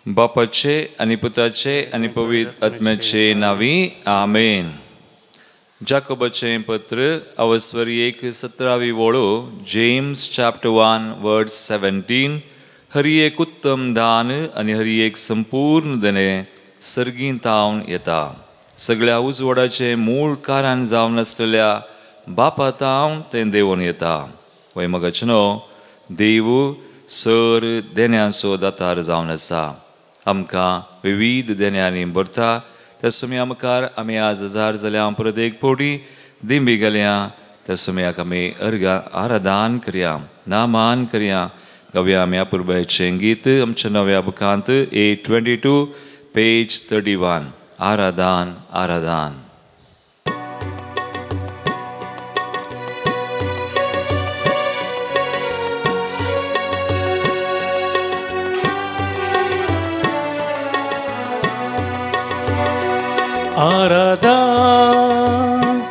बापाचे आनी पुताचे आनी पवित्र आत्म्याचे नांवी आमेन. जाकोबाचें पत्र अवस्वरी 1:17 वळो, जेम्स चॅप्टर 1 वर्स 17. हरी एक उत्तम दान आनी हरी एक संपूर्ण देणें सर्गीं तावन येता. सगळ्या उजवाडाचें मूळ कारण जावन आसलेल्या बापा तावन तें देवून येता. वय मगाचनो देव सर देण्यांचो दातार जावन आसा. आमकां विविध देण्यांनी भरता. त्या सुमया मुखार आमी आज हजार जाल्या परत एक फावटी दिंबी गेल्या. त्या सुमयाक आमी अर्घा आराधन करया, नामान करया. गावया आमी अपुरबायेचें गीत आमच्या नव्या बुकांत 822 पेज 31. आराधन आराधन. आराधन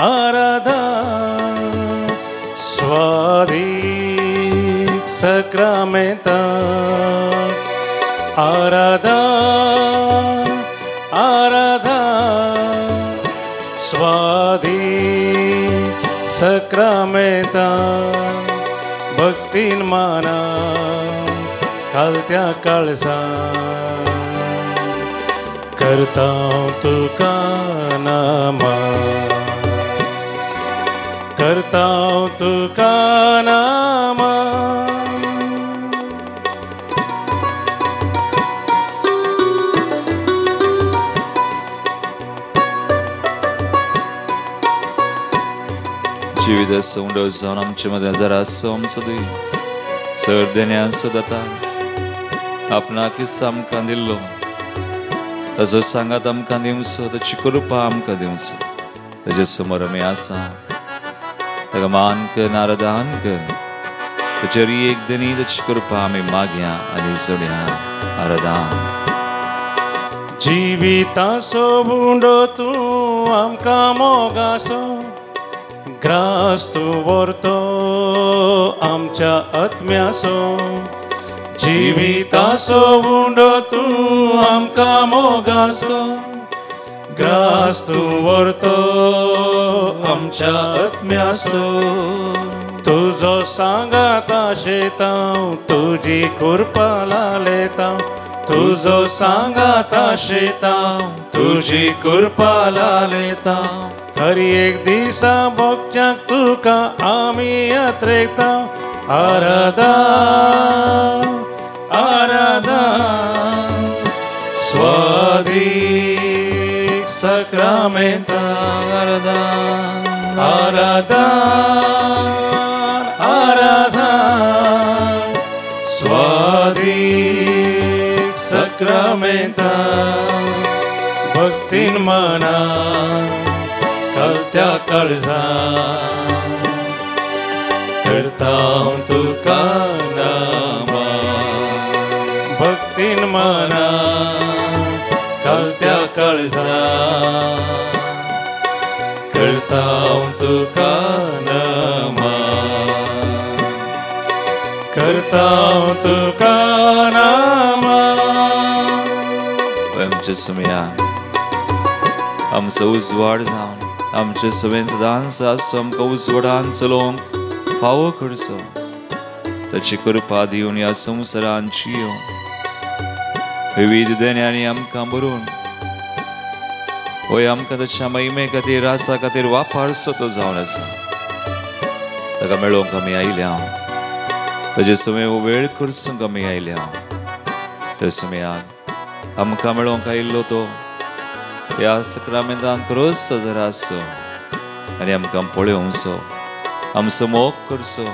आराधन स्वादीक सक्रामेंता. आराधन आराधन स्वादीक सक्रामेंता. भक्तीन माना कालत्या काळसा करता तुका नामा, करता तुका नामा. जिवीत सौंदर्य जावन आमचे मदें जरा आमचो दुय सर देण्यांचो दाता आपणाक आमकां दिल्लो ताजो सांगात आमकां दिवचो, ताची कृपा आमकां दिवचो. ताजे समोर आमी आसा. ताका मान कर, आराधन कर. ताचेर एक दनी ताची कृपा आमी मागया आनी जोडया. आराधन. जिविताचो उंडो तूं आमकां मोगासो, ग्रास तूं व्हरतो आमच्या आत्म्यासो. जिविताचो उंडो तूं आमकां मोगासो, ग्रास तूं व्हरतो आमच्या आत्म्यासो. तुजो सांगात आशेतां, तुजी कृपा लालेतां. तुजो सांगात आशेतां, तुजी कृपा लालेतां. हर एक दिसा भोगच्याक तुका आमी यात्रेता. आराधन आराधन स्वादीक सक्रामेंता. आराधन आराधन आराधन स्वादीक सक्रामेंता. भक्तीन मना कलत्या काळजा करता तुका नामा. भक्तीन मना कलत्या काळजा करता तुका नामा, करता तुका नामा. आमचे सुमया आमचो उजवाड जावन आमचे सगळें सदांच आसचो. आमकां उजवाडान चलोवंक फावो करचो. ताची कृपा दिवन ह्या संवसारान जियो. विविध देण्यांनी आमकां भरून होय आमकां ताच्या महिमे खातीर रासा खातीर वापरचो तो जावन आसा. ताका मेळोवंक आमी आयल्या. ताजे समें हो वेळ करचोंक आमी आयल्या. त्या समयान आमकां मेळोवंक आयिल्लो तो ह्या सक्रामेंतान क्रोसचो जरा आसचो आनी आमकां पळोवचो, आमचो मोग करचो,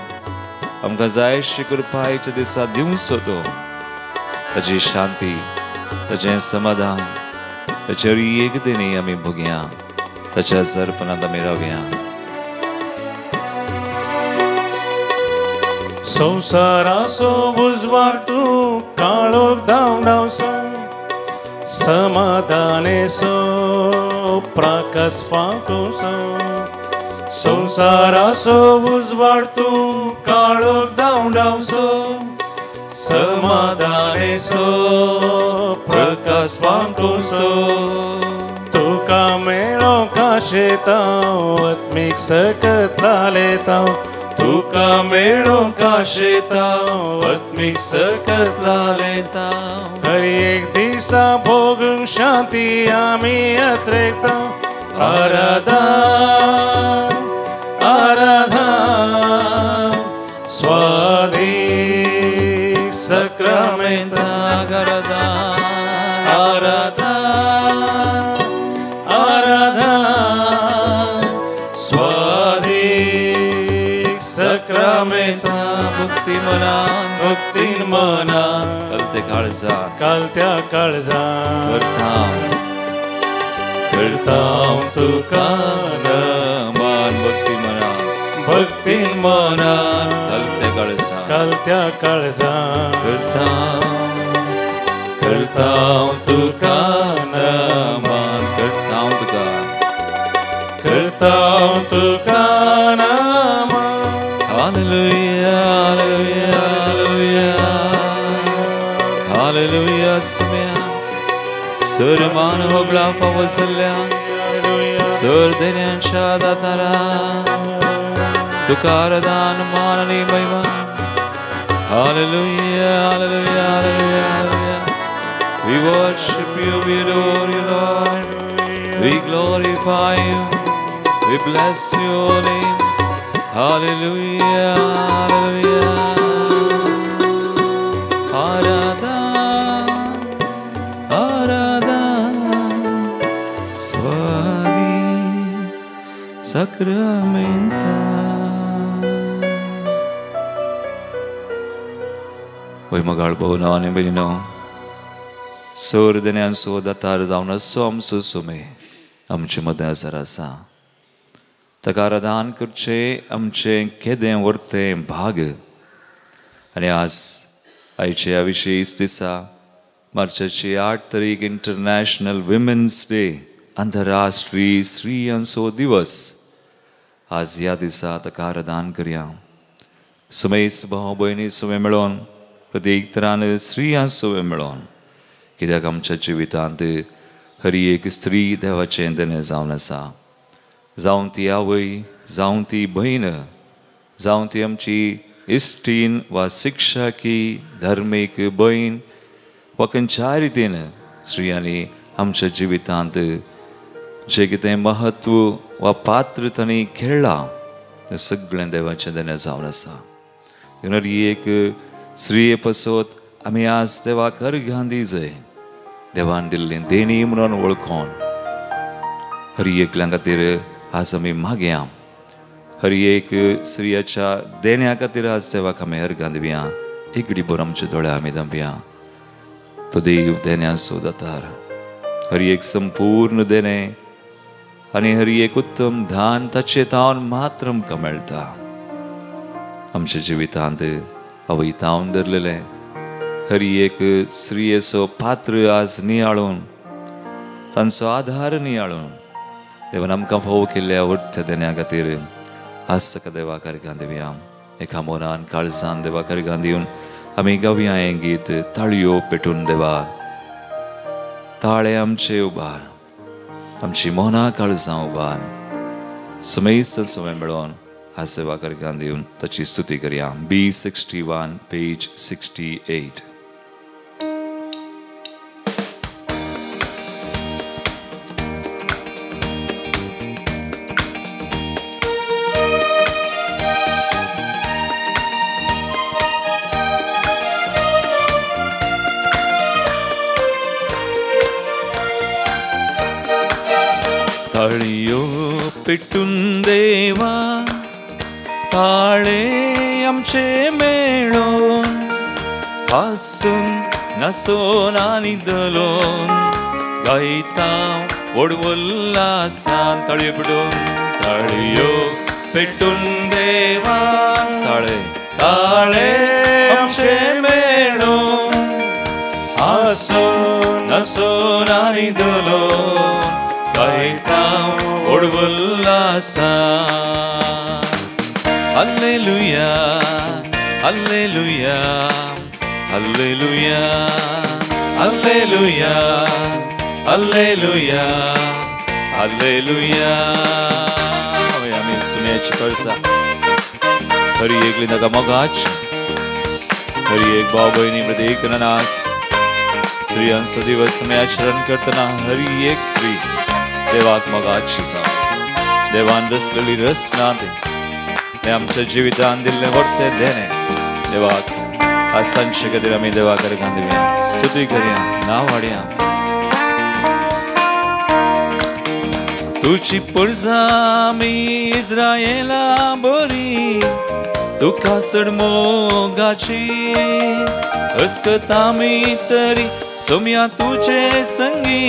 आमकां जाय अशी कृपायच्या दिसा दिवचो तो. ताची शांती, ताचें समाधान, ताचेर एक देणी आमी भोगया. ताच्या जरपणांत आमी रावया. संवसाराचो उजवाड तूं काळोख धांवडावचो, समाधानेचो प्रकाश फांकोसो. संवसाराचो उजवाड तूं काळोख धांवडावचो, समाधानेचो प्रकाश फांकुसो तुका मेळोंक आशेतांव आत्मीक सकत लालेतांव तुका मेळोंक आशेतांव आत्मीक सकत लालेतांव हर एक दिसा भोगूंक शांती आमी अत्रेकतांव आराधा आराधा स्वाधीन सक्रामेंता आराधा आराधा आराधा स्वाधीन सक्रामेंता भक्ती मनान भक्ती मनान कलते काळजान कलत्या काळजान करतांव करतांव तुका नमन भक्ती मनान भक्ती मनान कलत्या काळजान कलत्या काळजान करतांव करतांव तुका नमन करतांव तुका करतांव तुका नमन. Hallelujah, hallelujah, hallelujah, hallelujah. सुम्या sir मान होगळा फावो जाल्ल्या सर देण्यांच्या दातारा तुका आराधन मान आनी महिमा. Hallelujah, hallelujah, hallelujah, hallelujah. We worship you, we adore you, Lord. We glorify you, we bless your name. Hallelujah, hallelujah. Aradha, Aradha, Swadi Sacramenta. वय मगाळ भोवनो आनी भयणीनो सर देण्यांचो दातार जावन आसो आमचो सुमे आमचे मदें आसार आसा ताका आराधन करचें आमचें केदें व्हरतें भाग. आनी आज आयचे ह्या विशेश दिसा मार्चाची 8 तारीख इंटरनॅशनल विमेन्स डे आंतरराष्ट्रीय स्त्रियांचो दिवस. आज ह्या दिसा ताका आराधन करया. सुमेस भाव भयणी सुमे मेळोन प्रत्येक तरान स्त्रियां सुवे मेळोन कित्याक आमच्या जिवितांत हर एक स्त्री देवाचें देणें जावन आसा. जावं ती आवय जावं ती भयण जावं ती आमची इश्टीन वा शिक्षकी धर्मीक भयण वा खंयच्याय रितीन स्त्रियांनी आमच्या जिवितांत जें कितें म्हत्व वा पात्र तांणी खेळ्ळां तें सगळें देवाचें देणें जावन आसा. देखून हर एक स्त्रिये पासत आमी आज देवाक अर्घां दी जाय. देवान दिल्ली देणी म्हणून वळखोन हर एकल्या खातीर आज आमी मागया. हर एक स्त्रियाच्या देण्या खातीर आज देवाक आमी अर्घां दिवया. एक भर आमचे दोळे आमी धांपया. तो देव देण्याचो दातार हर एक संपूर्ण देणें आनी हर एक उत्तम दान ताचे तावन मात्र आमकां मेळटा. आमच्या जिवितांत आवय तावन धरलेलें हर एक स्त्रियेचो पात्र आज नियाळून तांचो आधार नियाळून देवान आमकां फावो केल्ल्या वर्थ्या देण्या खातीर आज ताका देवाक अर्घां दिवया. एका मोनान काळजान देवाक अर्घां दिवन आमी गावया हें गीत ताळयो पेटून देवाक. ताळे आमचे उबार आमची मोनां काळजां उबार समेस्त समें मेळोवन आज देवाक अर्घां दिवन ताची स्तुती करया. B61 page 68. ताळयो पेटून देवा ताळे आमचे मेळोन हासून नासोन आनी दलोन गायता व्हड उल्हासान. ताळयो पेटून ताळयो पेटून देवा ताळे ताळे आमचे मेळोन हासून नासोन आनी दलोन गायता व्हड उल्हासान. Hallelujah, hallelujah, Hallelujah, hallelujah, hallelujah, hallelujah. आमी सुम्याची करसा हरी एकली ताका मोगाच, हरी एक भाव भयणी प्रत्येक नास स्त्रियांचो दिवस आचरण करतना हरी एक स्त्री देवाक मोगाची जावं. देवान रचलेली रचना ते आमच्या जिवितान दिल्लें वर्ते देणे देवाक आज सांजचे खातीर आमी देवाक अर्घां दिवया, स्तुती करया, नांव हाडया. तुजी परजा आमी इस्रायला बरी, तुका चड मोगाची, हसकत आमी तरी सोम्या तुजे संगी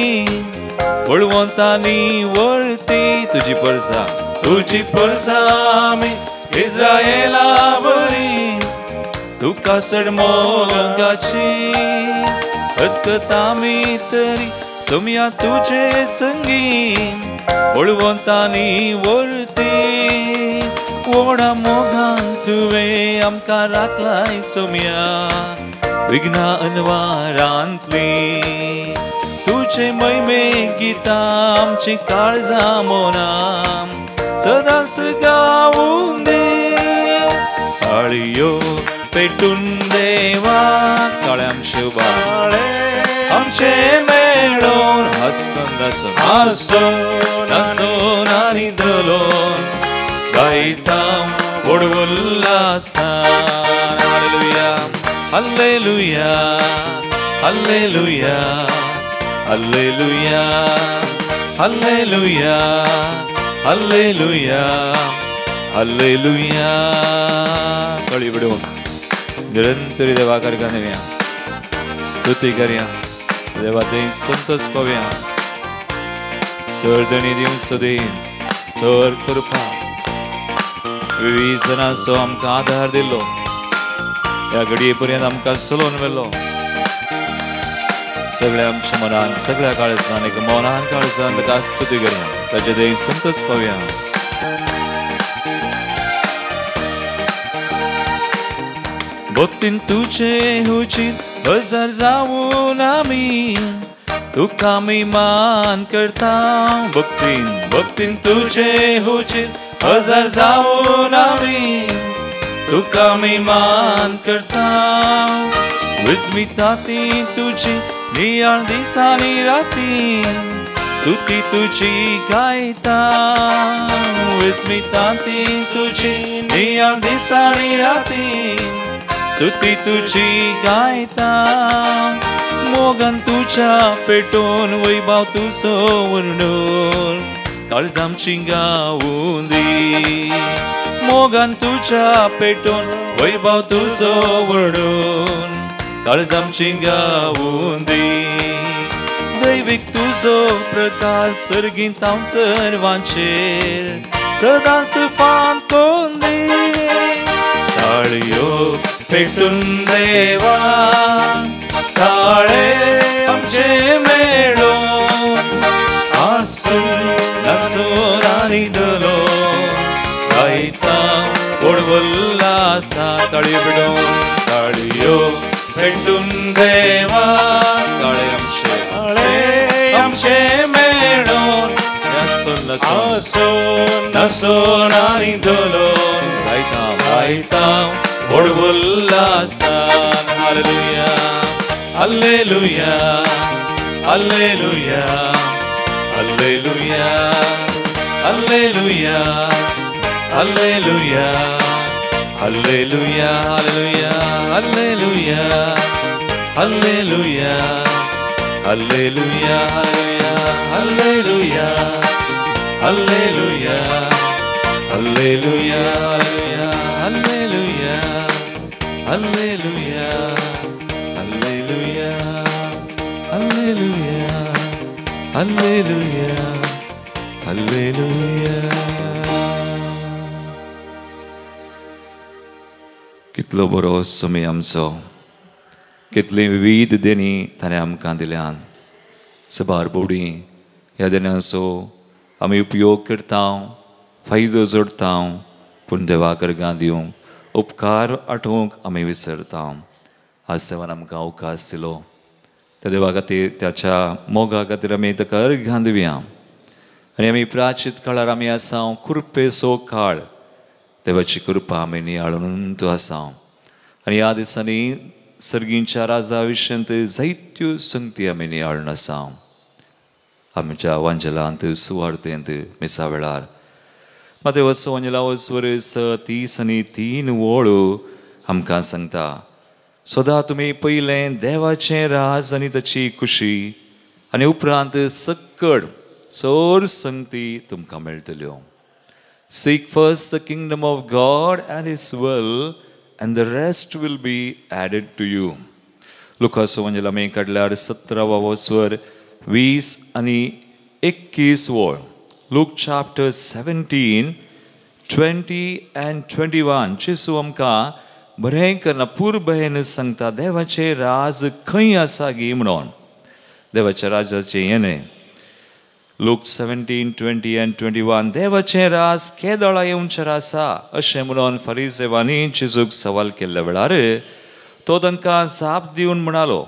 बळवंतानी वळती. तुजी परजा, तुजी परजा आमी इस्रायला बरी, तुका चड मोगाची, हसकत आमी तरी सोम्या तुजे संगी बळवंतानी वळती. व्हडा मोगान तुवें आमकां राखलाय सोम्या विघ्ना अनवारांतली, तुजे महिमे गितां आमची काळजां मनां सदांच गावूं दी. ताळयो पेटून देवा, ताळे आमचे उबार आमचे मेळोन, हांसून नासून हांसून नासून आनी धलोन गायता व्हड उल्हासान. Hallelujah, hallelujah, hallelujah, hallelujah, hallelujah, hallelujah, hallelujah. तळी बिडोवन निरंतर देवाक अर्घां दिवया, स्तुती करया, देवा थंय संतोष पावया. सरदणी दिवं सदीन तर कृपा विविध जणांचो आमकां आदार दिलो, ह्या घडये पर्यंत आमकां चलोवन व्हेलो. सगळ्या आमच्या मनान, सगळ्या काळजान, एक मनान काळजान ताका स्तुती करया, ताचे थंय संतोष पावया. भक्तीन तुजे उचीत हजार जावन आमी तुका आमी मान करता. भक्तीन, भक्तीन तुजे उचीत हजार जावन आमी तुका आमी मान करता. विस्मिता ती तुजी नियाळ दिसांनी राती, स्तुती तुजी गायता. विस्मिता ती तुजी नियाळ दिसांनी राती, स्तुती तुजी गायता. मोगान तुज्या पेटोवन वैभव तुजो वर्णून काळजां आमचीं गावूं दी. मोगान तुज्या पेटोवन वैभव तुजो वर्णून काळजां आमचीं गावूं दी. दैवीक तुजो प्रकाश सर्गींत हांव सर्वांचेर सदांच फांकोवन दी. ताळयो पेटून देवा, ताळे आमचे मेळोन, आसून नासून आनी धलोन गायता व्हड उल्हासान. ताळयो पेटून, ताळयो पेटून देवा, ताळे आमचे, ताळे आमचे मेळोन, नासून नासून नासून आनी धलोन गायता, गायता व्हड उल्हासान. Hallelujah, hallelujah, hallelujah, hallelujah, hallelujah, hallelujah, hallelujah, hallelujah, hallelujah, hallelujah, hallelujah, hallelujah, hallelujah, hallelujah, hallelujah, hallelujah, hallelujah, hallelujah, hallelujah. कितलो बरो समय आमचो, कितली विविध देणी ताणें आमकां दिल्यान. सबार बोडी ह्या देण्यांचो आमी उपयोग करता, फायदो जोडता, पूण देवाक अर्घां दिवंक, उपकार आठोवंक आमी विसरता. आज देवान आमकां अवकाश दिलो त्या देवा खातीर, त्याच्या मोगा खातीर आमी ताका अर्घां दिवया. आनी आमी प्राचीत काळार आमी आसा, कृपेचो काळ, देवाची कृपा आमी नियाळून आसा. आनी ह्या दिसांनी सर्गींच्या राजा विशयांत जायत्यो संगती आमी नियाळून आसा. आमच्या वांजेलांत सुवार्थेंत मिसा वेळार माते वचो वांजेला वचवर 6:30 आनी 3 वळ आमकां सांगता, सदां तुमी पयलें देवाचें राज आनी ताची खुशी आनी उपरांत सक्कड सोर संगती तुमकां मेळटल्यो. Seek first the kingdom of God and His will, and the rest will be added to you. Lucas वंजेला आमी काडल्यार 17 वस्वर 20 आनी 21 वळ. Luke chapter 17, 20 and 21. जेजू आमकां बरें करना पुरबेन सांगता देवाचें राज खंय आसा गी म्हणून. देवाच्या राजाचें येणें. Look 17, 20 and 21. देवाचें राज केदळा येवचें आसा अशें म्हणून फरिसेवांनी जेजूक सवाल केल्ल्या वेळार तो तांकां जाप दिवन म्हणालो,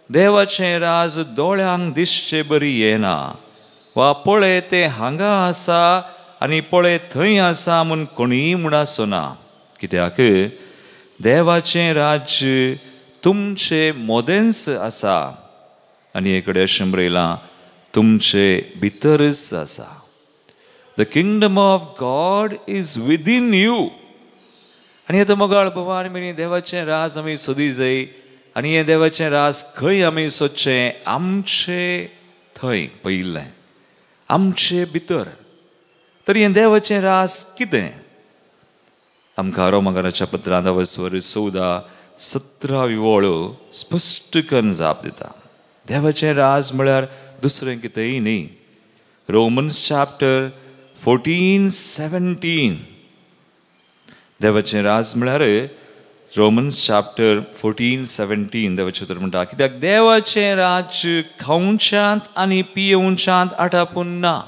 देवाचें राज दोळ्यांक दिसचे बरी येना, वा पळय तें हांगा आसा आनी पळय थंय आसा म्हूण कोणीय म्हणासो ना, कित्याक देवाचें राज्य तुमचे मोदेंच आसा. आनी हे कडेन अशें बरयलां, तुमचे भितरच आसा. The kingdom of God is within you. आनी आतां मोगाळ बाबा आनी भयणी, देवाचें राज आमी सोदी जाय. आनी हें देवाचें राज खंय आमी सोदचें? आमचे थंय पयिल्लें, आमचे भितर. तर हें देवाचें राज कितें? आमकां रोमाकाराच्या पत्रांत वस्वर 14, 17 वळ स्पश्ट करून जाप दिता. देवाचें राज म्हळ्यार दुसरें कितेंय न्ही. Romans chapter 14, 17. देवाचें राज म्हळ्यार रोमन्स चॅप्टर 14, 17 देवाचें उतर म्हणटा, कित्याक देवाचें राज्य खावच्यांत आनी पियेवच्यांत आटापून ना,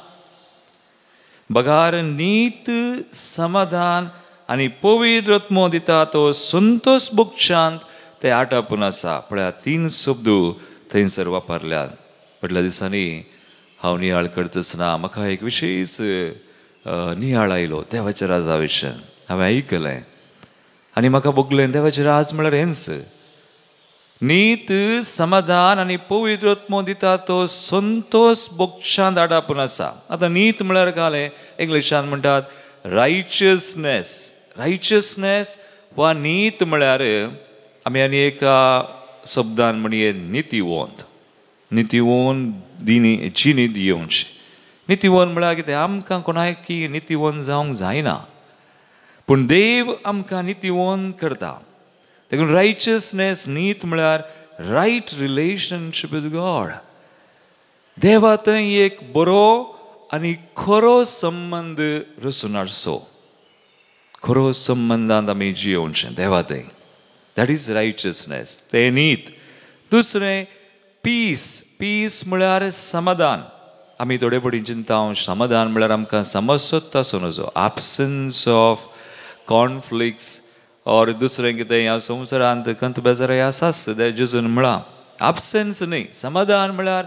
बगार नीत समाधान आनी पवित्र आत्मो दिता तो संतोष भोगच्यांत ते आटापून आसा. पळया 3 शब्द थंयसर वापरल्यात. फाटल्या दिसांनी हांव नियाळ करतासतना म्हाका एक विशेश नियाळ आयलो देवाच्या राजा विशयान. हांवें आयकलें आनी म्हाका भोगलें देवाचें राज म्हळ्यार हेंच, नीत समाधान आनी पवित्र आत्मो दिता तो संतोष भोगच्यांत आटापून आसा. आतां नीत म्हळ्यार कालें इंग्लिशान म्हणटात रायचियसनेस. रायचियसनेस वा नीत म्हळ्यार आमी आनी एका शब्दान म्हणये नितीवंत. नितीवंत दिनी जिणी दिवची. नितीवंत म्हळ्यार कितें? आमकां कोणाकी नितीवंत जावंक जायना, पूण देव आमकां नितीवंत करता. देखून रायचियसनेस नीत म्हळ्यार रायट रिलेशनशीप विथ गॉड. देवा थंय एक बरो आनी खरो संबंद रसून हाडचो. खरो संबंदांत आमी जियोवचें देवा थंय. That is righteousness, तें नीत. दुसरें पीस. पीस म्हळ्यार समाधान. आमी थोडे पटी चिंता समाधान म्हळ्यार आमकां समस्वत आसूं नजो, एब्सन्स ऑफ कॉन्फ्लिक्ट्स ऑर दुसरें कितें ह्या संवसारांत कंत बेजाराय आसाच. जेजून म्हळां एब्सन्स न्ही, समाधान म्हळ्यार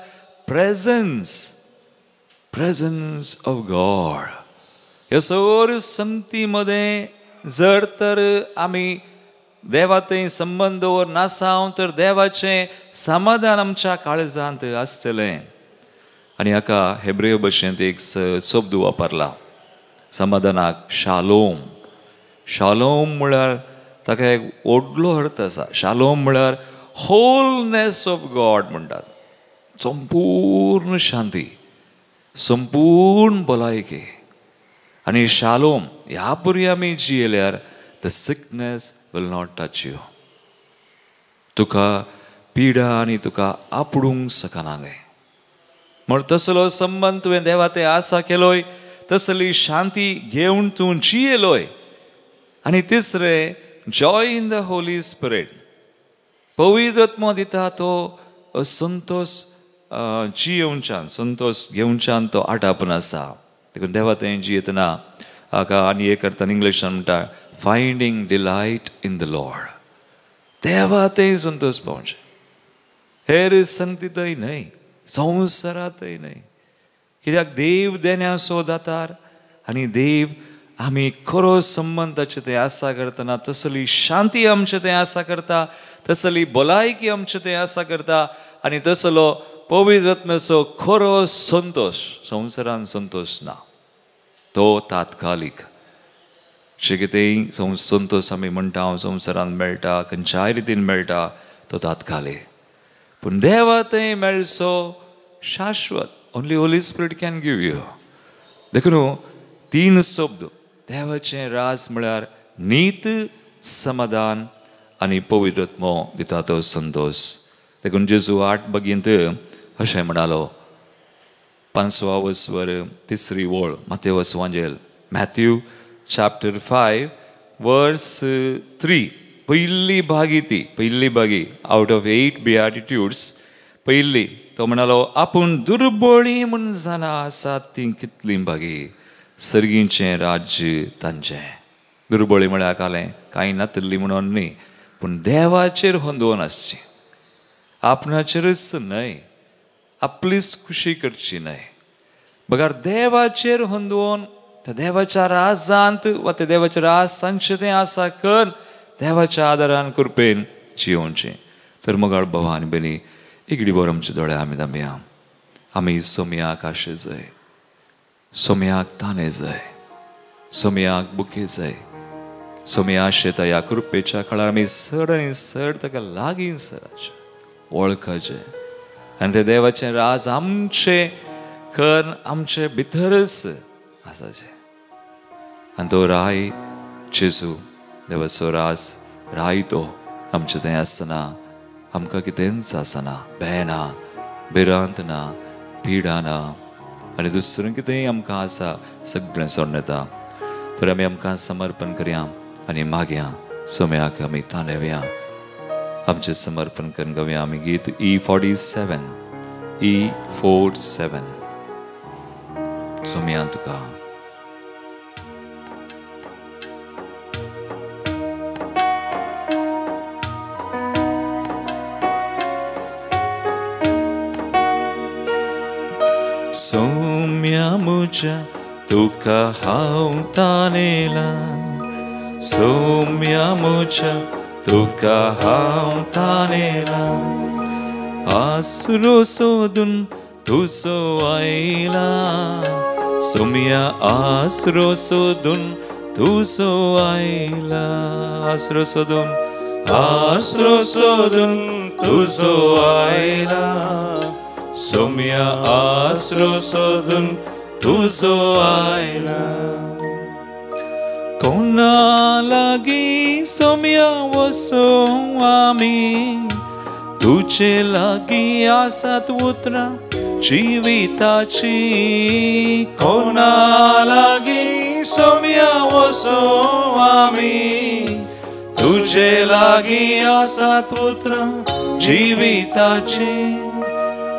प्रेजन्स, प्रेजन्स ऑफ गॉड. ह्या सगळ्यो संगती मदें जर तर आमी देवा थंय संबंद दवर नासाव तर देवाचें समाधान आमच्या काळजांत आसतलें. आनी हाका हेब्रेव भाशेंत एक शब्द वापरला समाधानाक, शालोम. शालोम म्हळ्यार ताका एक व्हडलो अर्थ आसा. शालोम म्हळ्यार होलनेस ऑफ गॉड म्हणटात, संपूर्ण शांती, संपूर्ण भलायकी. आनी शालोम ह्या पुरी आमी जियेल्यार the sickness will not touch you. तुका पिडा आनी तुका आपडूंक शकना गे. म्हण तसलो संबंद तुवें देवा ते आसा केलोय, तसली शांती घेवन तूं जियेलोय. आनी तिसरें joy in the Holy Spirit. पवित्र आत्मो दिता तो संतोष जियेवच्यान, संतोष घेवच्यान तो आटापून आसा. देखून देवा थंय जियेतना हाका आनी एक अर्थान इंग्लिशान म्हणटा finding delight in the Lord. देवा थंय संतोश पावचें, हेर संगतींतय न्हय, संवसारांतय न्हय. कित्याक देव देण्याचो दातार आनी देव आमी खरो संबंद ताचे थंय आसा करतना तसली शांती आमचे थंय आसा करता, तसली भलायकी आमचे थंय आसा करता आनी तसलो पवित्र आत्म्याचो खरो संतोश. संवसारान संतोश ना, तो तात्कालीक. जे कितेंय संतोश आमी म्हणटा संवसारान मेळटा, खंयच्याय रितीन मेळटा, तो तात्कालीक. पूण देवा थंय मेळचो शाश्वत. Only Holy Spirit can give you. देखून तीन शब्द देवाचें राज म्हळ्यार नीत, समाधान आनी पवित्र आत्मो दिता तो संतोश. देखून जेजू 8 बागींत अशें म्हणालो, 5 वस्वर 3 ओळ, मातेवस वांजेल, मॅथ्यू चॅप्टर 5 वर्स 3, पयली भागी ती, पयली भागी आवट ऑफ 8 बियाटिट्यूड्स पयली. तो म्हणालो आपूण दुर्बळी म्हूण जाणां आसात तीं कितलीं भागी, सर्गीचें राज्य तांचें. दुर्बळी म्हळ्यार कालें कांय नातिल्ली म्हणून न्ही, पूण देवाचेर होंदोवन आसचें, आपणाचेरच न्हय, आपलीच खुशी करची न्हय, बगर देवाचेर होंदोवन त्या देवाच्या राजांत वा त्या देवाच्या राज सांगचें तें आसा कर, देवाच्या आदारान कृपेन जियोवचें. तर मगाळ भावा आनी भयणी, इगडी बर आमचे दोळे आमी दामया. आमी सोमयाक आशे जाय, सोमयाक ताने जाय, सोमयाक बुके जाय. सोमया आशेता ह्या कृपेच्या काळार आमी चड आनी चड ताका लागीं सराचें, वळखाचें आनी ते देवाचें राज आमचें कर आमचे भितरच आसाचें. आनी तो राय जेजू देवाचो राज राय तो आमचे थंय आसतना आमकां कितेंच आसना, भंय ना, भिरांत ना, पिडा ना आनी दुसरें कितेंय आमकां आसा सगळें सोडून येता. तर आमी आमकां समर्पण करया आनी मागया सोम्याक आमी तानेवया. आमचें समर्पण करून गावया आमी गीत E47, E47. सोम्या तुका सौम्या मुझ्या तुका हांव तानेला, सौम्या मुझ्या तुका हांव तानेला, आसरो सोदून तुजो आयला, सौम्या आसरो सोदून तुजो आयला, आसरो सोदून, आसरो सोदून तुजो आयला, सौम्या आसरो सोदून तुजो आयला. कोणा लागीं सौम्या वसों आमी, तुजे लागीं आसात उतरां जिविताचीं. कोणा लागीं सौम्या वसों आमी, तुजे लागीं आसात उतरां जिविताचीं.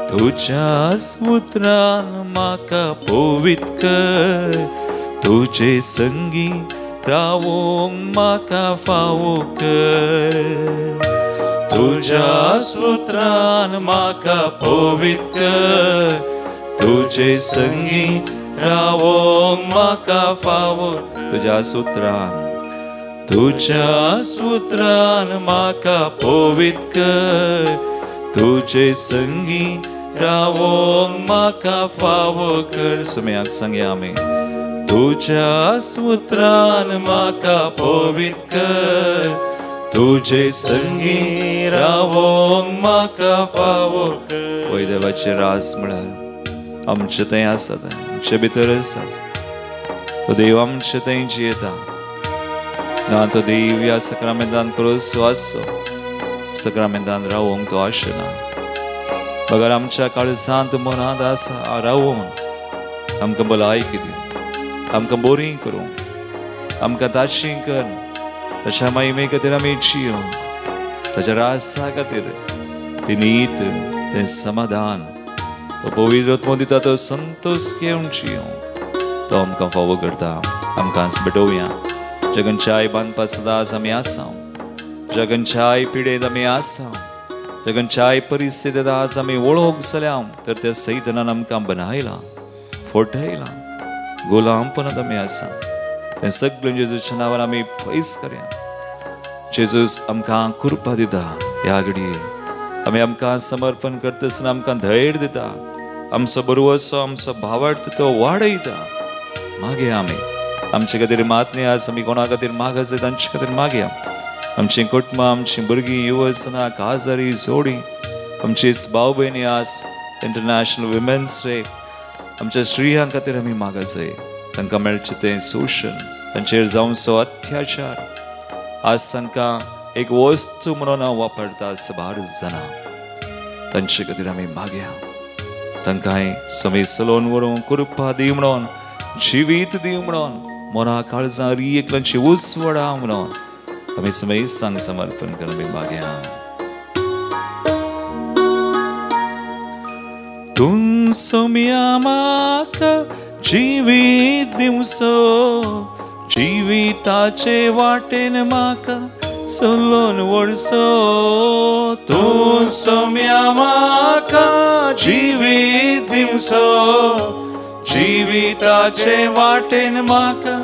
तुज्याच उतरान म्हाका पवित्र कर, तुजे संगी रावूंक म्हाका फावो कर, तुज्याच उतरान म्हाका पवित्र कर, तुजे संगी रावूंक म्हाका फावो. तुज्याच उतरान, तुज्याच उतरान म्हाका पवित्र कर, तुजे संगी रावोंक म्हाका फावो कर. सुम्याक सांगया आमी, तुज्या उतरान म्हाका पवित्र कर, तुजे संगी रावोंक म्हाका फावो कर. वय देवाचें राज म्हळ्यार आमचें थंय आसा, थंय आमचे भितरच आसा. तो देव आमचे थंय जियेता ना, तो देव ह्या सक्रामेंतान करोसो आसचो, सक्रामेंतान रावोंक तो आशेना, बगर आमच्या काळजांत मनांत आसा रावोन आमकां भलायकी दिवं, आमकां बरीं करूं, आमकां ताशी कर, ताच्या महिमे खातीर आमी जियोंक, ताच्या राजा खातीर ती नीत, तें समाधान, तो पवित्र आत्मो दिता तो संतोश घेवन जियोंक तो आमकां फावो करता. आमकां भेटोवया जगनच्याय बांदपा सदांच आमी आसा. ज्या खंयच्याय पिडेंत आमी आसा, ज्या खंयच्याय परिस्थितींत आज आमी वळख जाल्या, तर त्या सैतानान आमकां बनायला, फोटयला, गुलामपणांत आमी आसा. तें सगळें जेजूच्या नांवान आमी पयस करया. जेजूस आमकां कृपा दिता. ह्या घडये आमी आमकां समर्पण करता आसतना आमकां धैर्य दिता, आमचो बरवसो, आमचो भावार्थ तो वाडयता. मागया आमी आमचे खातीर मातणी आज आमी कोणा खातीर मागास तांचे खातीर मागया. आमचीं कुटुंबां, आमचीं भुरगीं, युवसनां, काजारी जोडी, आमची भाव भयणी आज इंटरनॅशनल विमेन्स डे आमच्या स्त्रियां खातीर आमी मागासय. तांकां मेळचें तें शोशण, तांचेर जावचो अत्याचार, आज तांकां एक वस्तू म्हणून हांव वापरता साबार जाणां, तांचे खातीर आमी मागया. तांकांय समेज चलोवन व्हरूंक कृपा दी म्हणून, जिवीत दी म्हणून, मना काळजां एकल्यांची उजवडा म्हणून आमी समेस्तांक समर्पण करून आमी मागया. तूं सोम्या म्हाका जिवीत दिवचो, जिविताचे वाटेन म्हाका चलोवन व्हरचो. तूं सोम्या म्हाका जिवीत दिवचो, जिविताचे वाटेन म्हाका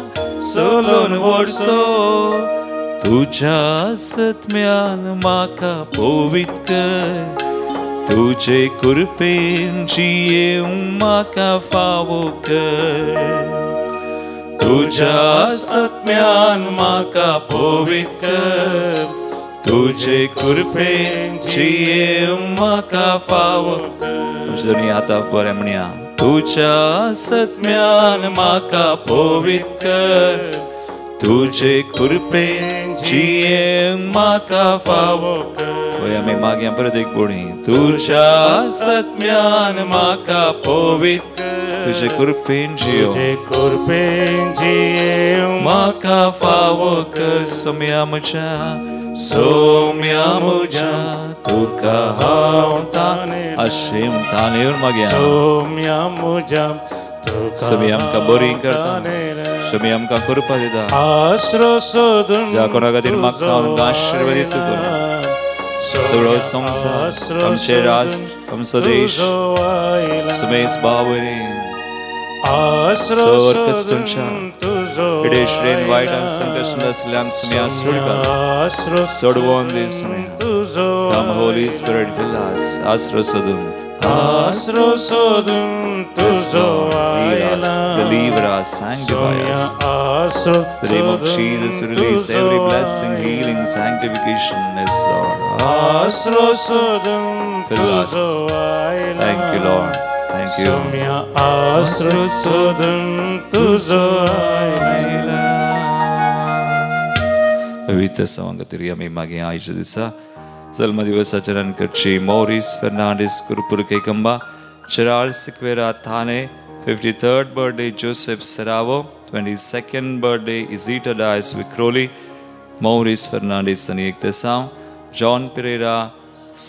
चलोवन व्हरचो. तुज्या सत्म्यान म्हाका पवित्र कर, तुजे कृपेन जियेवंक म्हाका फावो कर. तुज्या सत्म्यान म्हाका पवित्र कर, तुजे कृपेन जियेवंक म्हाका फावो. आमचे दोनी हाता बरें म्हणया. तुज्या सत्म्यान म्हाका पवित्र कर, तुजे कृपेन जियेवंक म्हाका फावो. होय आमी मागया परत एक बोणी. तुज्या सत्म्यान म्हाका पवित्र, तुजे कृपेन जियो, तुजे कृपेन जियेवंक म्हाका फावो कर. सोम्या म्हज्या, सोम्या म्हज्या तुका हांव तानेर तानेर मागया. सोम्या म्हज्या समी आमकां बरी करता, समी आमकां कृपा दिता. आसरो सोदून ज्या कोणा खातीर मागता तांकां आशिर्वादीत करूं. सगळो संवसार, आमचें राष्ट्र, आमचो देश समेस भाव आसरो कश्टांच्या पिडेश्रेन वायट आनी संकश्ट आसल्यांक सुमी आसरोड घाल, सोडवोन दी Sumi. Come Holy Spirit, fill us. आसरो सोदून, आसरो सोदून तुजो Heal us, deliver us, sanctify us. The name of Jesus, release every blessing, healing, sanctification, yes, Lord. आसरो सोदून Fill us. Thank you, Lord. Thank you. आसरो सोदून तुजो आयला. पवित्र सवांगतीर आमी मागीर आयच्या दिसा जल्मदिवसाचरण करची Maurice Fernandes Kurpur Kekamba, Gerald Sequeira Thane, 53rd birthday Joseph Serrao, 22nd birthday Izita Dias Vikhroli, Maurice Fernandes आनी एक तेसांव, जॉन पिरेरा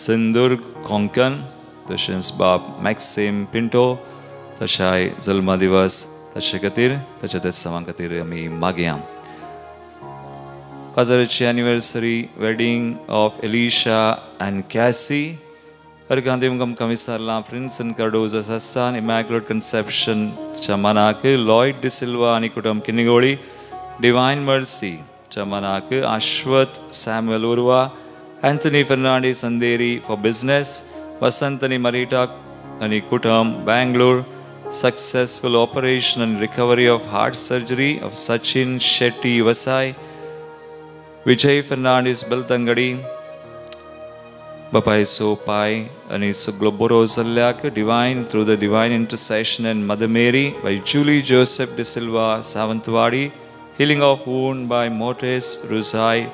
सिंदुर्ग कोंकण, तशेंच बाब मॅक्सिम पिंटो तशाय जल्मदिवस ताचे खातीर ताच्या तेसांवां खातीर आमी मागया. काजाराची anniversary wedding of Elisha and Cassie, अर्गां दिवंक आमकां विसरलां. फ्रिन्सन कार्डोज आसा, इमॅक्युलेट कन्सेप्शन च्या मनाक लॉयड डिसिल्वा आनी कुटुंब किनिगोळी, डिवायन मर्सी च्या मनाक Ashwath Samuel Urva, Anthony Fernandes Andheri for business, Vasant आनी मरिटा आनी कुटुंब Bangalore, successful operation and recovery of heart surgery of Sachin Shetty Vasai, Vijay Fernandes Belthangady, बापायचो पाय आनी सगलो बरो जाल्ल्याक divine through the divine intercession and Mother Mary by Julie Joseph D'Silva Sawantwadi, healing of wound by Motes Rusai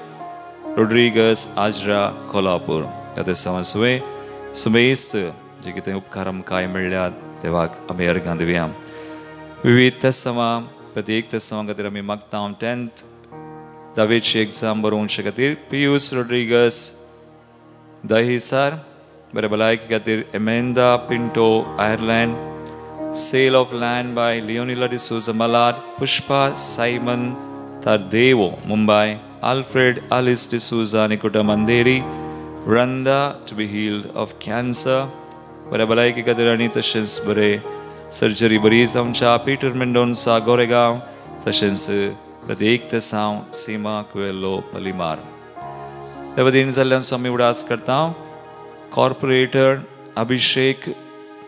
Rodrigues Ajra Kolhapur. आतां सवासुवें सुमेस्त जे कितें उपकार आमकां मेळ्ळ्यात देवाक आमी अर्गां दिवया. विविध तेसांवां प्रत्येक तेसांवां खातीर आमी मागता. 10th धावेची एग्जाम बरोवचे खातीर पियूस रोड्रिगस दहिसार, बरे भलायकी खातीर Amanda Pinto Ireland, sale of land by Leonila D'Souza Malad, Pushpa Simon Tardevo Mumbai, Alfred Alice D'Souza आनी कुटुंब Andheri, Randa to be healed of cancer, बऱ्या भलायकी खातीर आनी तशेंच बरें सर्जरी बरी जावच्या पीटर मेंडोन्सा गोरेगांव, तशेंच प्रत्येक तेसांव सीमा कुएलो पलिमार. त्या वतीन जाल्ल्यान आमी उडास करता कॉर्पोरेटर अभिषेक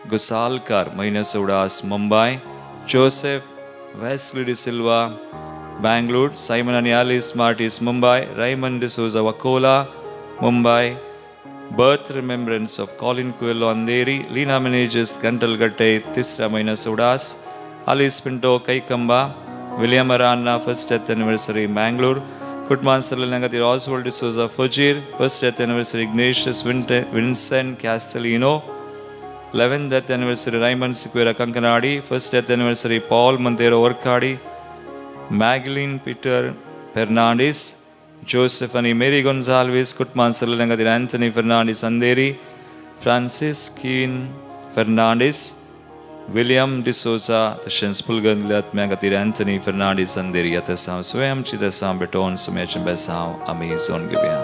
गोसालकार म्हयन्याचो उडास Mumbai, Joseph Wesley D'Silva Bangalore, Simon आनी Alice Martis Mumbai, Raymond D'Souza Vakola Mumbai, birth remembrance of Colin Coelho Andheri, Leena Menezes Gantalkatte तिसऱ्या म्हयन्याचो उडास, Alice Pinto Kaikamba, William Aranha first death anniversary Mangalore, कुटुंबान सरलेल्या खातीर Oswald D'Souza Fajir, first death anniversary Ignatius Vincent Castelino, 11th death anniversary Raymond Sequeira Kankanady, first death anniversary Paul Monteiro Varkady, Magdalene Peter Fernandes, Joseph आनी Mary Gonsalves, कुटुंबान सरलेल्या खातीर Anthony Fernandes Andheri, Francis Keen Fernandes, William D'Souza, तशेंच पुलगंतल्या आत्म्या खातीर Anthony Fernandes अंधेरी. ह्या तेसांव स्वयंची तेसांव भेटोवन सुम्याचें बेसांव आमी John घेवया.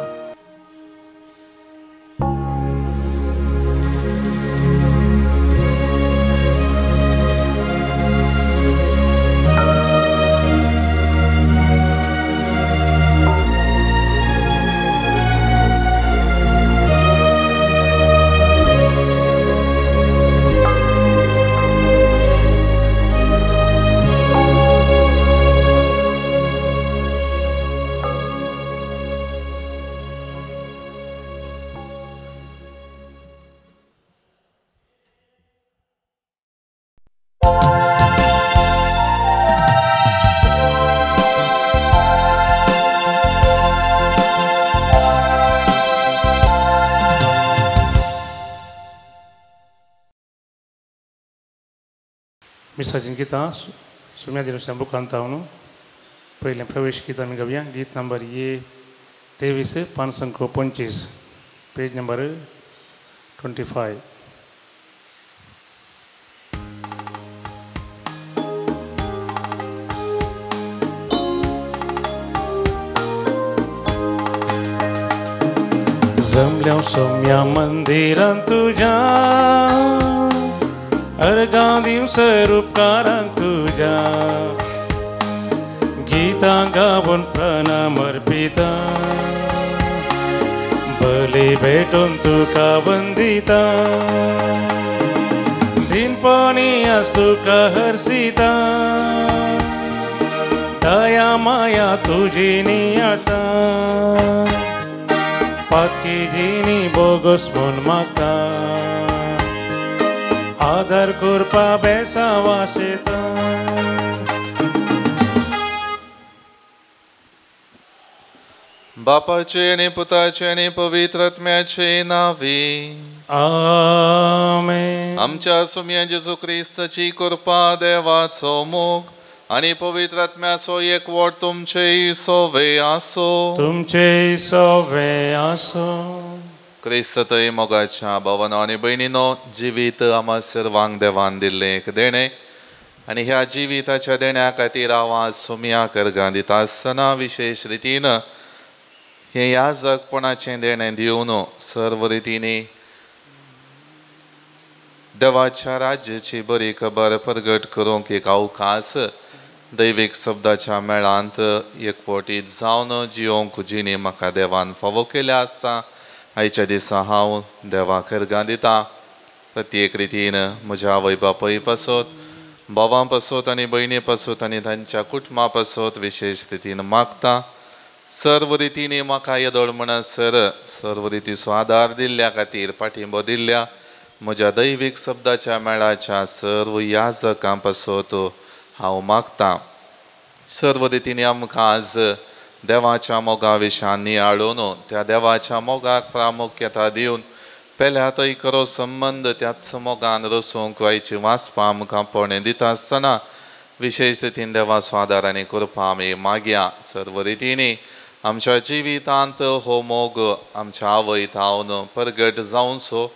मिसाचीं गितां सुम्या दिनुच्या बुकांत हांव पयलें प्रवेश गीत आमी गावया. गीत नंबर ए 23 525, पेज नंबर 25. जमल्या सोम्या मंदिरांत तुज्या अर्गां दिवसर उपकारांक तुज्या, गितां गावन प्रणाम अर्पिता, बली भेटून तुका वंदिता, दिनपणी आज तुका हरसिता, दया माया तुजी नियाता, पातकी जिनी बोगस म्हूण मागता, आदर करपा बेसा वाशेता. बापाचे आनी पुताचे आनी पवित्र आत्म्याचे नांवे आमेन. आमच्या सुम्या जेजू क्रिस्ताची कृपा, देवाचो मोग आनी पवित्र आत्म्याचो एकवट तुमचे सोवे आसो. तुमचे सोवे आसो. क्रिस्तय मोगाच्या भावानो आनी भयणीनो, जिवीत आमा सर्वांक देवान दिल्लें एक देणें आनी ह्या जिविताच्या देण्या खातीर हांव आज सुम्या करगां दिता आसतना विशेश रितीन हें याजकपणाचें देणें दिवन सर्व रितींनी देवाच्या राज्याची बरी खबर प्रगट करूंक एक अवकाश दैवीक शब्दाच्या मेळांत एकवटीत जावन जियोंक जिणी म्हाका देवान फावो केल्या आसता. आयच्या दिसा हांव देवा करगां दिता. प्रत्येक रितीन म्हज्या आवय बापूय पासत, भावां पासत आनी भयणी पासत आनी तांच्या कुटुंबा पासत विशेश रितीन मागता. सर्व रितींनी म्हाका येदोळ म्हणसर सर्व रितीचो आदार दिल्ल्या खातीर पाठिंबो दिल्ल्या म्हज्या दैवीक शब्दाच्या मेळाच्या सर्व याजकां पासत हांव मागता. सर्व रितींनी आमकां आज देवाच्या मोगा विशयान नियाळून त्या देवाच्या मोगाक प्रामुख्यता दिवन पेल्या थंय खरो संबंद त्याच मोगान रसूंक आयची वाचपा आमकां पोणे दिता आसतना विशेश रितीन देवाचो आदार आनी कृपा आमी मागया. सर्व रितींनी आमच्या जिवितांत हो मोग आमच्या आवय थावन प्रगट जावचो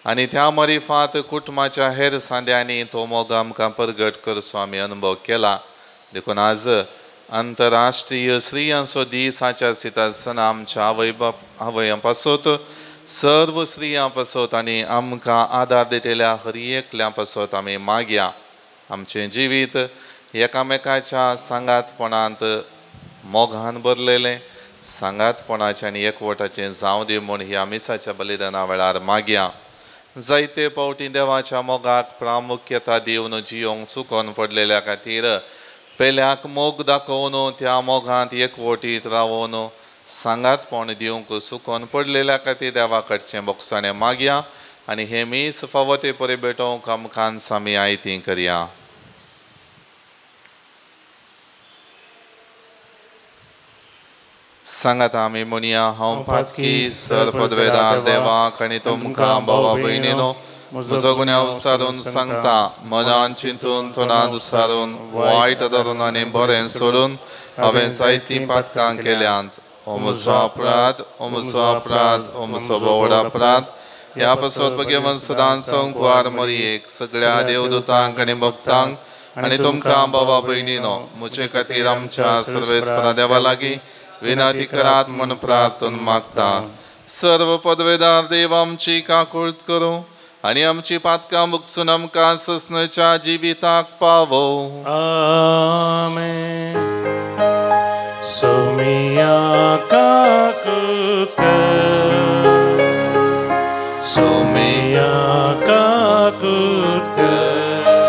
आनी त्या मरिफात कुटुंबाच्या हेर सांद्यांनी तो मोग आमकां प्रगट करचो आमी अनुभव केला. देखून आज आंतरराष्ट्रीय स्त्रियांचो दीस आचरित आसतना आमच्या आवय बाप आवयां पासत सर्व स्त्रियां पासत आनी आमकां आदार दितल्या हर एकल्या पासत आमी मागया. आमचें जिवीत एकामेकाच्या सांगातपणांत मोगान भरलेलें सांगातपणाचें आनी एकवटाचें जावं दी म्हूण ह्या मिसाच्या बलिदाना वेळार मागया. जायते फावटी देवाच्या मोगाक प्रामुख्यता दिवन जियोंक चुकोन पडलेल्या खातीर पेल्याक मोग दाखोवन त्या मोगांत एकवटीत रावोन सांगातपण दिवंक चुकोन पडलेल्या खातीर देवा कडचें बोगसाणें मागया आनी हें मीस फावो ते परी भेटोवंक आमकां आमी आयती करया. सांगात आमी म्हणया, हांव पातकी सर पदवेदार देवाक आनी तुमकां भावा भयणीनो म्हजो गुन्यांव सारून सांगता. मनान चिंतून तोंडान सारून वायट धरून आनी बरें सोडून हांवें जायतीं पातकां केल्यांत. ओ म्हजो अपराध, ओ म्हजो अपराध, ओ म्हजो व्हड अपराध. ह्या पासत भगवान सदां संकवार मरियेक सगळ्या देवदूतांक आनी भक्तांक आनी तुमकां भावा भयणीनो म्हजे खातीर आमच्या सर्वेस्परा देवा लागीं विनंती करात म्हूण प्रार्थना मागता. सर्व पदवेदार देव आमची काकूळत करूं आनी आमची पातकां मुकसून आमकां ससनाच्या जिविताक पावो. आमेन. सोमिया काकूत कर, सोमिया काकूत कर,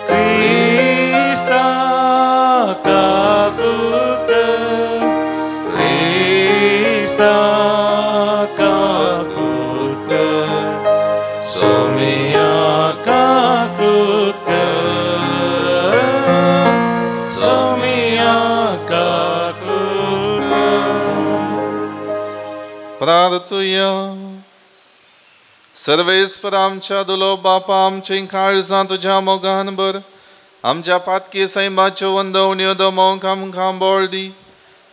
क्रिस्ता काकूत कर, क्रिस्ता काकूत कर, सोमिया काकूत कर, सोमिया काकूत कर. प्रार्थुया. सर्वेस्पर आमच्या दुलो बापा आमची काळजां तुज्या मोगान भर. आमच्या पातकी सैमाच्यो वंदवण्यो दमोवंक आमकां बळ दी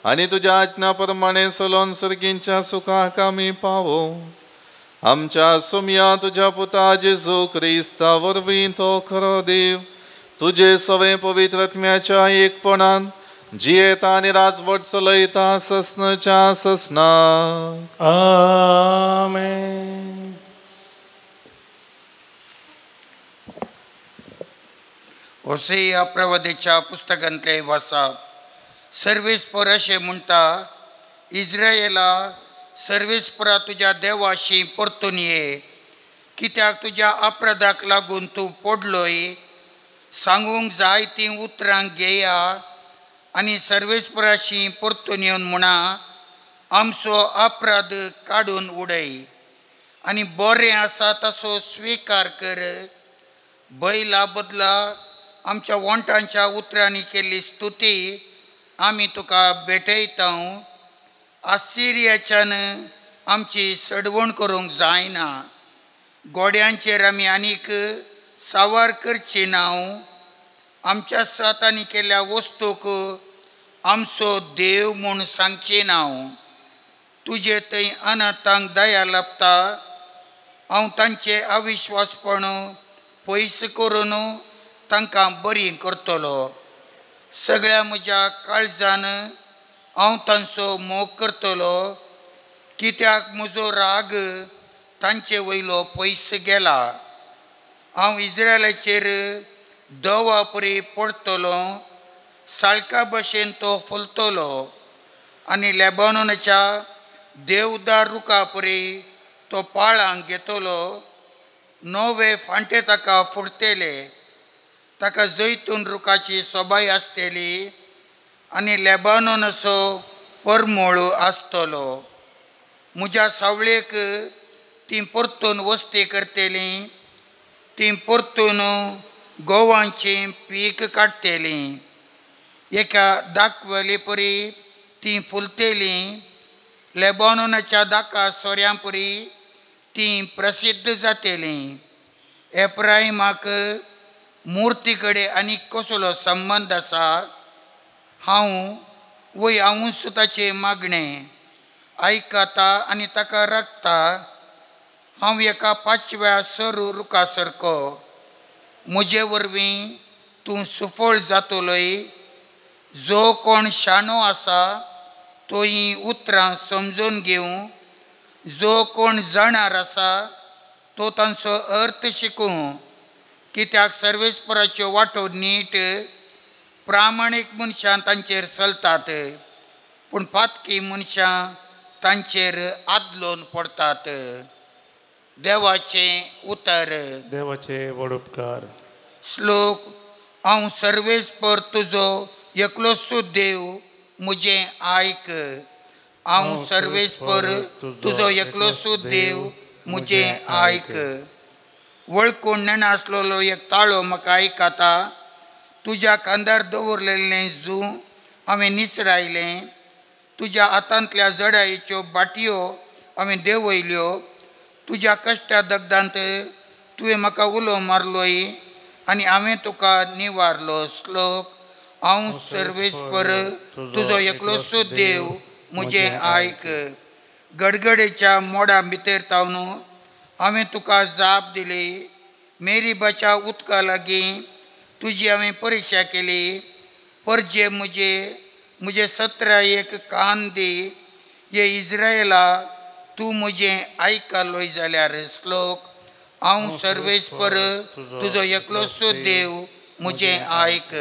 आनी तुज्या आज्ञा प्रमाणे चलोन सर्गींच्या सुखाक आमी पावो. आमच्या सुमया तुज्या पुता जेजू क्रिस्ता वरवीं तो खरो देव तुजे सवे पवित्र आत्म्याच्या एकपणान जियेता आनी राजवट चलयता ससनाच्या ससनाक. आमेन. होसेया प्रवादेच्या पुस्तकांतले वाचप. सर्वेस्पर अशें म्हणटा, इस्रायला सर्वेस्परा तुज्या देवाशी परतून ये, कित्याक तुज्या अपराधाक लागून तूं पडलोय. सांगूंक जाय तीं उतरां घेया आनी सर्वेस्पराशी परतून येवन म्हणा, आमचो अपराध काडून उडय आनी बरें आसा तसो स्विकार कर. बैला बदला आमच्या वोंटांच्या उतरांनी केल्ली स्तुती आमी तुका भेटयता. आसिरियाच्यान आमची सडवण करूंक जायना, गोड्यांचेर आमी आनीक सावार करची ना. आमच्या सातांनी केल्ल्या वस्तूक आमचो देव म्हूण सांगची ना. तुजे थंय अनाथांक दया लाबता, हांव तांचे अविश्वासपण पयस करून तांकां बरी करतलो. सगळ्या म्हज्या काळजान हांव तांचो मोग करतलो, कित्याक म्हजो राग तांचे वयलो पयस गेला. हांव इस्रायलाचेर दवा परी पडटलो, साळका भशेन तो फुलतलो आनी लेबानोनाच्या देवदार रुखा परी तो पाळांक घेतलो. नवे फांटे ताका फुटतले, ताका जैतून रुखाची सोबाय आसतली आनी लेबानोन असो परमळ आसतलो. म्हज्या सावळेक तीं परतून वस्ती करतलीं, तीं परतून गोवांचें पीक काडटलीं. एका दाखवले परी तीं फुलतलीं, लेबानोनाच्या दाका सोऱ्यां परी तीं प्रसिद्ध जातलीं. एप्राहिमाक मुर्ती कडेन आनी कसलो संबंद आसा? हांव वय हांवूच ताचें मागणें आयकता आनी ताका राखता. हांव एका पांचव्या सरू रुखा सारको, म्हजे वरवीं तूं सुफळ जातलोय. जो कोण शाणो आसा तो हीं उतरां समजून घेवं, जो कोण जाणार आसा तो तांचो अर्थ शिकूं। कित्याक सर्वेस्पराच्यो वाटो नीट, प्रामाणीक मनशां तांचेर चलतात, पूण पातकी मनशां तांचेर आदलोन पडटात। देवाचें उतर। देवाचे व्हड उपकार। श्लोक। हांव सर्वेस्पर तुजो एकलोच देव, म्हजें आयक। हांव सर्वेस्पर तुजो एकलोच देव, म्हजें आयक। वळखून नेणासलेलो एक ताळो म्हाका आयकता। तुज्या खांदार दवरलेलें जू हांवें निसरायलें, तुज्या हातांतल्या जडायेच्यो बाटयो हांवें देंवयल्यो। तुज्या कश्टा दगदांत तुवें म्हाका उलो मारलोय आनी हांवें तुका निवारलो। श्लोक। हांव सर्वेस्पर तुजो एकलोच देव, म्हजें आयक। गडगडेच्या मोडा भितर तावन हांवें तुका जाप दिली, मेरीबाच्या उदका लागीं तुजी हांवें परिक्षा केली। परजे म्हजे म्हजे सत्रायेक कान दी, हे इज्रायला तूं म्हजें आयकलोय जाल्यार। श्लोक। हांव सर्वेस्पर तुजो एकलोच देव, म्हजें आयक।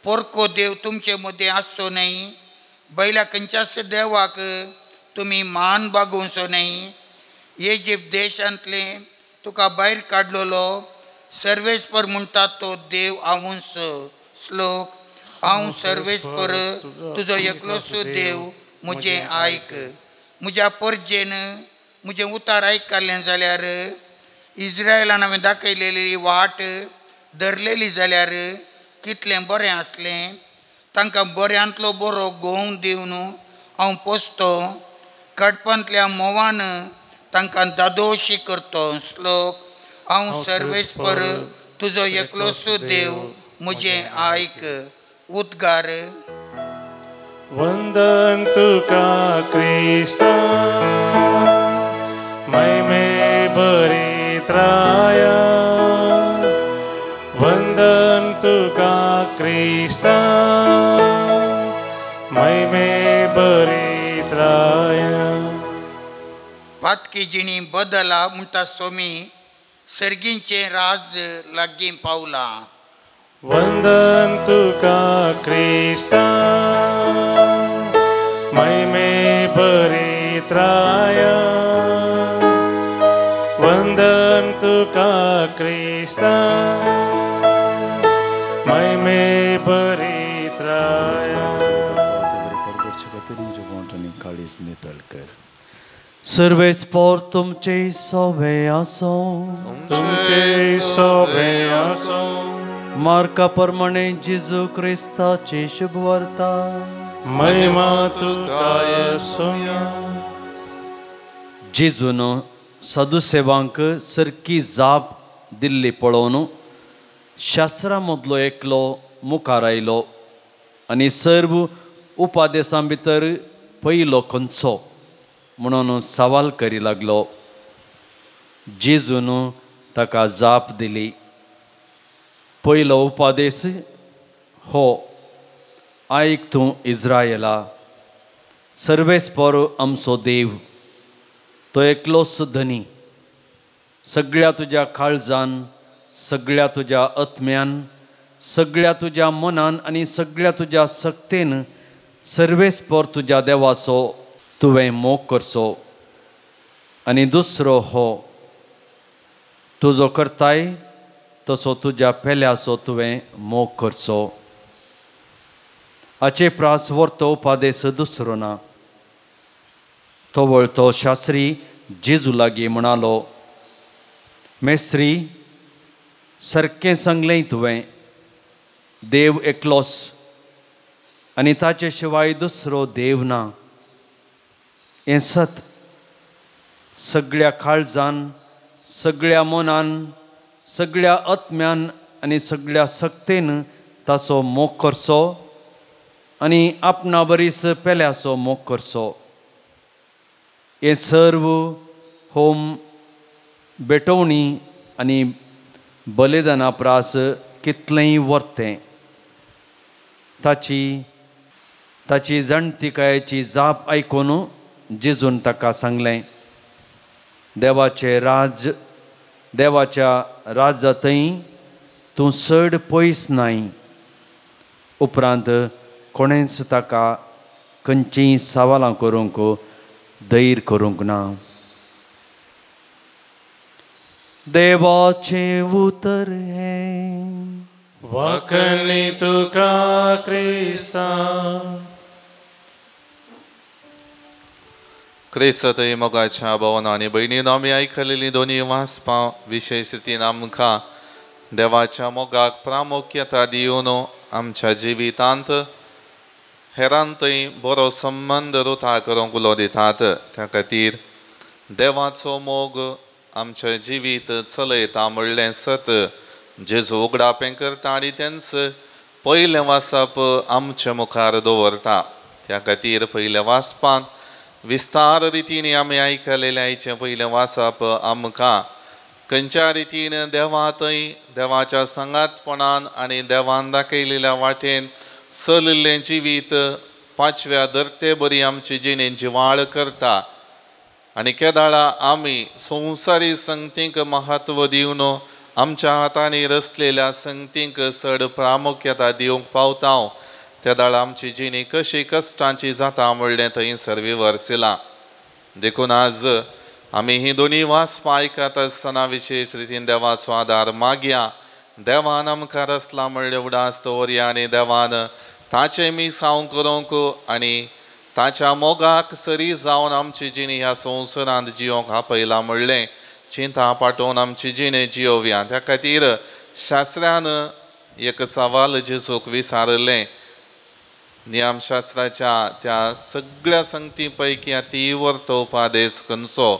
पोरको देव तुमचे मदें आसचो न्हय, बैल्या खंयच्याच देवाक तुमी मान बागोवचो न्हय। इजिप्त देशांतले तुका भायर काडलेलो सर्वेस्पर म्हणटा तो देव हांवूच। श्लोक। हांव सर्वेस्पर तुजो एकलोच देव, म्हजें आयक। म्हज्या परजेन म्हजें उतार आयकलें जाल्यार, इज्रायलान हांवें दाखयलेली वाट धरलेली जाल्यार कितलें बरें आसलें। तांकां बऱ्यांतलो बरो गोंव दिवन हांव पोसतो, कडपांतल्या म्होंवान तांकां दादोशी करतो। श्लोक। हांव सर्वेस्पर तुजो एकलोच देव, म्हजें आयक। उद्गार। वंदन तुका क्रिस्ता, महिमे बरित्राया। वंदन तुका क्रिस्ता, महिमे बरित्राया। पातकी जिणी बदला म्हणटा स्वामी, सर्गींचें राज लागीं पावलां। वंदन तुका क्रिस्ता, महिमे बरित्राया। वंदन तुका क्रिस्ता, महिमे बरित्राया। सर्वेस्पर तुमचे सोबे आसो, तुमचे सोबे आसो। मार्का प्रमाणे जेजू क्रिस्ताची शुभवार्ता। महिमा तुका येसुया। जेजून साधुसेवांक सारकी जाप दिल्ली पळोवन शास्त्रा मदलो एकलो मुखार आयलो आनी सर्व उपादेसां भितर पयलो खंयचो म्हणून सवाल करी लागलो। जेजून ताका जाप दिली, पयलो उपादेस हो, आयक तूं इज्रायला, सर्वेस्पर आमचो देव तो एकलोच धनी। सगळ्या तुज्या काळजान, सगळ्या तुज्या आत्म्यान, सगळ्या तुज्या मनान आनी सगळ्या तुज्या सक्तेन सर्वेस्पर तुज्या देवाचो तुवें मोग करचो। आनी दुसरो हो, तुजो करताय तसो तुज्या पेल्याचो तुवें मोग करचो। हाचे प्रास व्हरतो उपादेस दुसरो ना। तो वळतो शास्त्री जेजू लागीं म्हणालो, मेस्त्री सारकें सांगलें तुवें, देव एकलोच आनी ताचे शिवाय दुसरो देव ना। हें सत सगळ्या काळजान, सगळ्या मनान, सगळ्या आत्म्यान आनी सगळ्या सक्तेन ताचो मोग करचो आनी आपणा बरीच पेल्याचो मोग करचो। हें सर्व होम भेटवणी आनी बलिदाना प्रास कितलेंय वर्तें। ताची ताची जाणतिकायेची जाप आयकून जेजून ताका सांगलें, देवाचें राज देवाच्या राजांतय तूं चड पयस नाय. उपरांत कोणेंच ताका खंयचीय सवालां करूंक धैर्य करूंक ना. देवाचें उतर हें. वाकणी तुका क्रिस्ता. क्रिस्तय मोगाच्या भावना आनी भयणीन आमी आयकलेली दोनी वाचपां विशेश रितीन आमकां देवाच्या मोगाक प्रामुख्यता दिवन आमच्या जिवितांत हेरांतय बरो संबंद रुता करूंक उलो दितात. त्या खातीर देवाचो मोग आमचें जिवीत चलयता म्हणलें सत जेजू उगडापें करता आनी तेंच पयलें वाचप आमचे मुखार दवरता. त्या खातीर पयलें वाचपांत विस्तार रितीन आमी आयकलेलें आयचें पयलें वाचप आमकां खंयच्या रितीन देवांतय देवाच्या सांगातपणान आनी देवान दाखयलेल्या वाटेन चलिल्लें जिवीत पांचव्या धरते बरी आमची जिणेची वाळ करता आनी केदाळा आमी संवसारी संगतींक म्हत्व दिवन आमच्या हातांनी रचलेल्या संगतींक चड प्रामुख्यता दिवंक पावता त्या दाळा आमची जिणी कशी कश्टांची जाता म्हणलें थंयसर विवर्सिलां. देखून आज आमी ही दोनी वाचपां आयकत आसतना विशेश रितीन देवाचो आदार मागया. देवान आमकां रचला म्हणलें उडास दवरया आनी देवान ताचें मिसांव करूंक आनी ताच्या मोगाक सरी जावन आमची जिणी ह्या संवसारांत जियोंक आपयला म्हणलें चिंता पाटोवन आमची जिणे जियोवया. त्या खातीर शास्त्रान एक सवाल जेजूक विचारलें, नियमशास्त्राच्या त्या सगळ्या संगती पैकी ती वर्तोवपादेस खंयचो?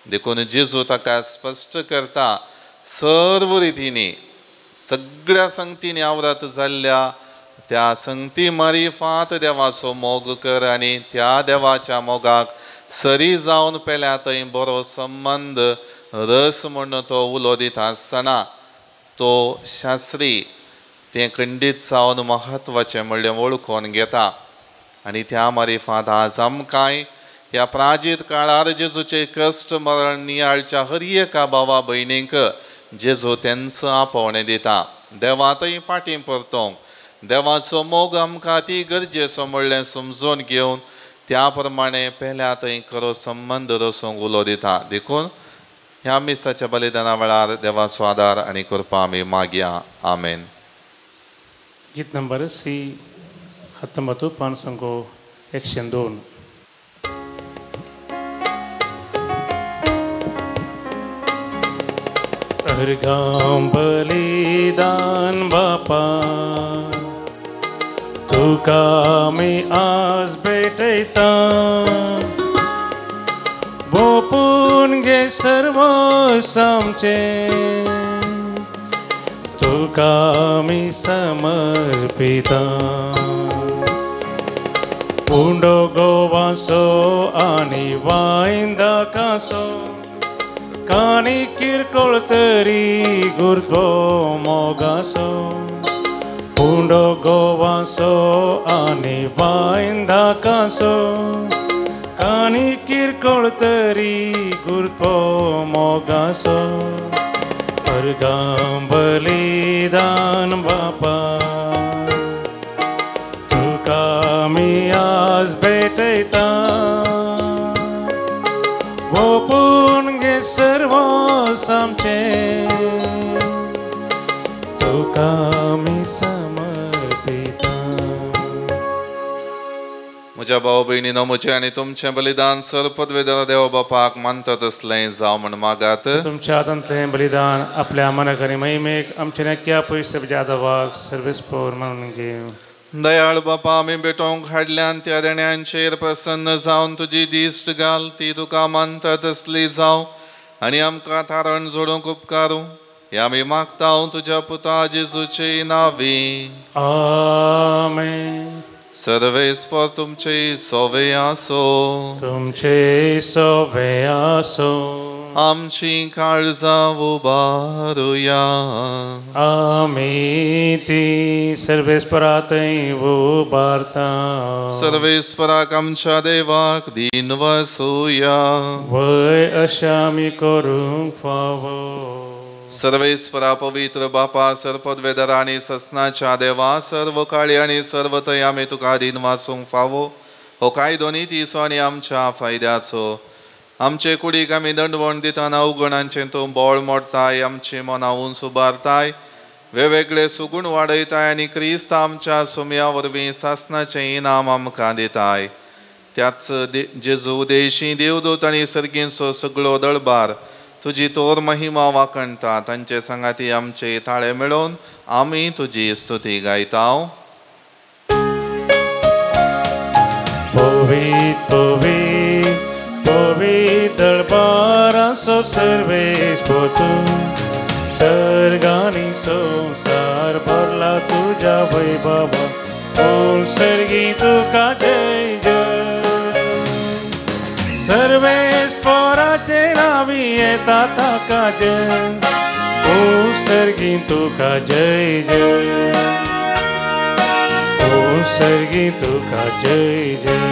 देखून जेजू ताका स्पश्ट करता, सर्व रितींनी सगळ्या संगतींनी आवरात जाल्ल्या त्या संगती मारिफात देवाचो मोग कर आनी त्या देवाच्या मोगाक सरी जावन पेल्या थंय बरो संबंद रस म्हूण तो उलो दिता आसतना तो शास्त्री तें खंडीत जावन म्हत्वाचें म्हणलें वळखून घेता. आनी त्या मारिफात आज आमकांय ह्या प्राजीत काळार जेजूचे कश्ट मरण नियाळच्या हर एका भावा भयणींक जेजू तेंच आपोवणें दिता. देवांतय फाटीं परतोवंक देवाचो मोग आमकां ती गरजेचो म्हणलें समजून घेवन त्या प्रमाणे पेल्या थंय खरो संबंद रचूंक उलो दिता. देखून ह्या मिसाच्या बलिदाना वेळार देवाचो आदार आनी कृपा आमी मागया. आमेन. गीत नंबर सी 19 502. अर्घां बलिदान बापा तुका आमी आज भेटयता, भोपून घे सर्व आमचें तुका आमी समर्पिता. उंडो गोवासो आनी वायन दाकासो काणी किरकोळ तरी गुरतो मोगासो. उंडो गोवासो आनी वायन दाकासो काणी किरकोळ तरी गुरतो मोगासो. अर्घां बलिदान बापा तुका आमी आज भेटयता, भोपून घे सर्व आमचें तुका आमी समर्पिता. म्हज्या भाव भयणीनो, म्हजें आनी तुमचें बलिदान सर पदवेदार देव बापाक मानता तसलें जावं म्हण मागात. तुमच्या हातांतलें बलिदान आपल्या मनाक आनी महिमेक आमच्या नक्या पयशे आदावाक सर्वेस्पोर मानून घेवं. दयाळ बापा, आमी भेटोवंक हाडल्यान त्या देण्यांचेर प्रसन्न जावन तुजी दिश्ट घाल, ती तुका मानता तसली जावं आनी आमकां तारण जोडूंक उपकारूं. हे आमी मागता तुज्या पुता जेजूचे नांवी. आमेन. सर्वेस्पर तुमचे सोवे आसो. तुमचे सोवे आसो. आमची काळजां उबारुया. आमी ती सर्वेस्परा थंय उबारता. सर्वेस्पराक आमच्या देवाक दिन वसुया. वय अशें आमी करूंक फावो. सर्वेस्परा पवित्र बापा, सर्पद्वेदरा आनी ससनाच्या देवा, सर्व काळी आनी सर्व थंय आमी तुका दिन वासूंक फावो. हो कायदो नितीचो आनी आमच्या फायद्याचो. आमचे कुडीक आमी दंडवण दितना उगणांचें तूं बळ मोडताय, आमची मनां उंच उबारताय, वेगवेगळे सुगूण वाडयताय आनी क्रिस्त आमच्या सुमया वरवीं सासनाचें इनाम आमकां दिताय. त्याच जेजू देशी देवदूत आनी सर्गींचो सगळो दळबार तुजी तोर महिमा वाखणटा. तांचे सांगाती आमचे ताळे मेळोवन आमी तुजी स्तुती गायता. पवित्र पवित्र पवित्र दरबाराचो सर्वेस्पर तूं, सर्गांनी संवसार भरला तुज्या वैभवान. ओ सर्गी तुका जय जय. सर्वेस्पराचे नांवी येता ताका जय. ओ सर्गी तुका जय जय. ओ सर्गी तुका जय जय.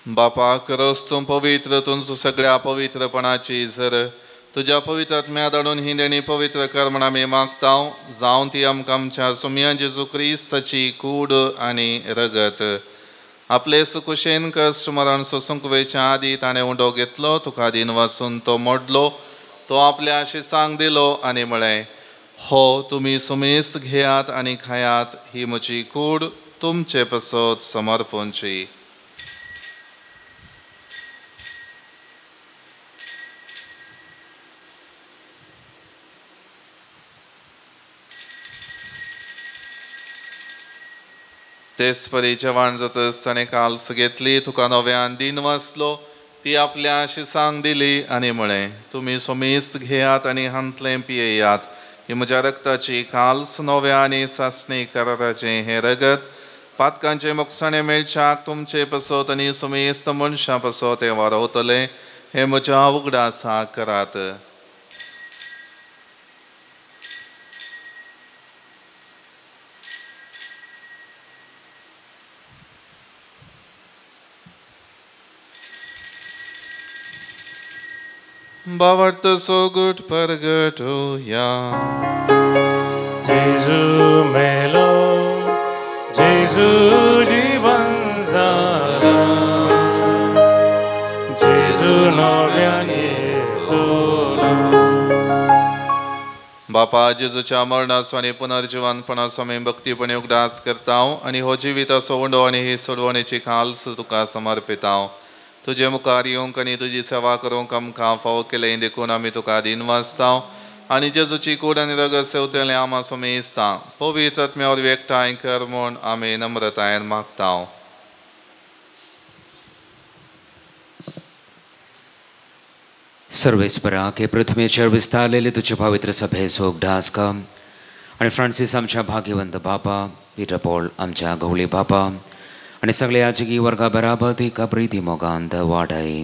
बापा, खरोच तूं पवित्र, तुमचो सगळ्या पवित्रपणाची जर तुज्या पवित्र आत्म्या धाडून ही देणी पवित्र कर म्हण आमी मागता. जावं ती आमकां आमच्या सुमया जेजू क्रिस्ताची कूड आनी रगत. आपले सुकुशेन कश्ट मरण सोसूंक वयच्या आदी ताणें उंडो घेतलो, तुका दिन वासून तो मोडलो, तो आपल्या शिसांक दिलो आनी म्हळें, हो तुमी सुमेस घेयात आनी खायात, ही म्हजी कूड तुमचे पसत समर्पणची. तेच परी जेवण जातच ताणें काल्स घेतली, तुका नव्यान दिन वाचलो, ती आपल्या शिसांक दिली आनी म्हळें, तुमी सुमेस्त घेयात आनी हांतलें पियेयात, ही म्हज्या रक्ताची काल्स नव्या आनी सासणी कराराचें हें रगत पातकांचें मोगसाणें मेळच्याक तुमचे पसत आनी सुमेस्त मनशां पसत हें वारवतलें. हें म्हज्या उगडासाक करात. भावार्थ सोगूट परगटोया. जेजू मेलो, जेजू जिवन जाला, जेजू नव्यान येतलो. बापा, जेजूच्या मरणाचो आनी पुनर्जिवनपणाचो आमी भक्तीपणी उगडास करता आनी हो जिविताचो उंडो आनी ही सोडवणेची खाल्स तुका समर्पिता. तुजे मुखार येवंक आनी तुजी सेवा करूंक आमकां फावो केलें देखून आमी तुका दिन वाचता आनी जेजूची कूड आनी रगत सेवतलें आमा सुमेस्ता पवित्र आत्म्या वरवीं एकठांय कर म्हूण आमी नम्रतायेन मागता. सर्वेस्परा हे पृथ्वेचेर विस्तारलेले तुजे पवित्र सभेचो उगडास कर आनी फ्रांसीस आमच्या भाग्यवंत बापा, पीटर पॉल आमच्या गवळी बापा आनी सगळे याजकी वर्गा बराबर तिका प्रिती मोगांत वाडय.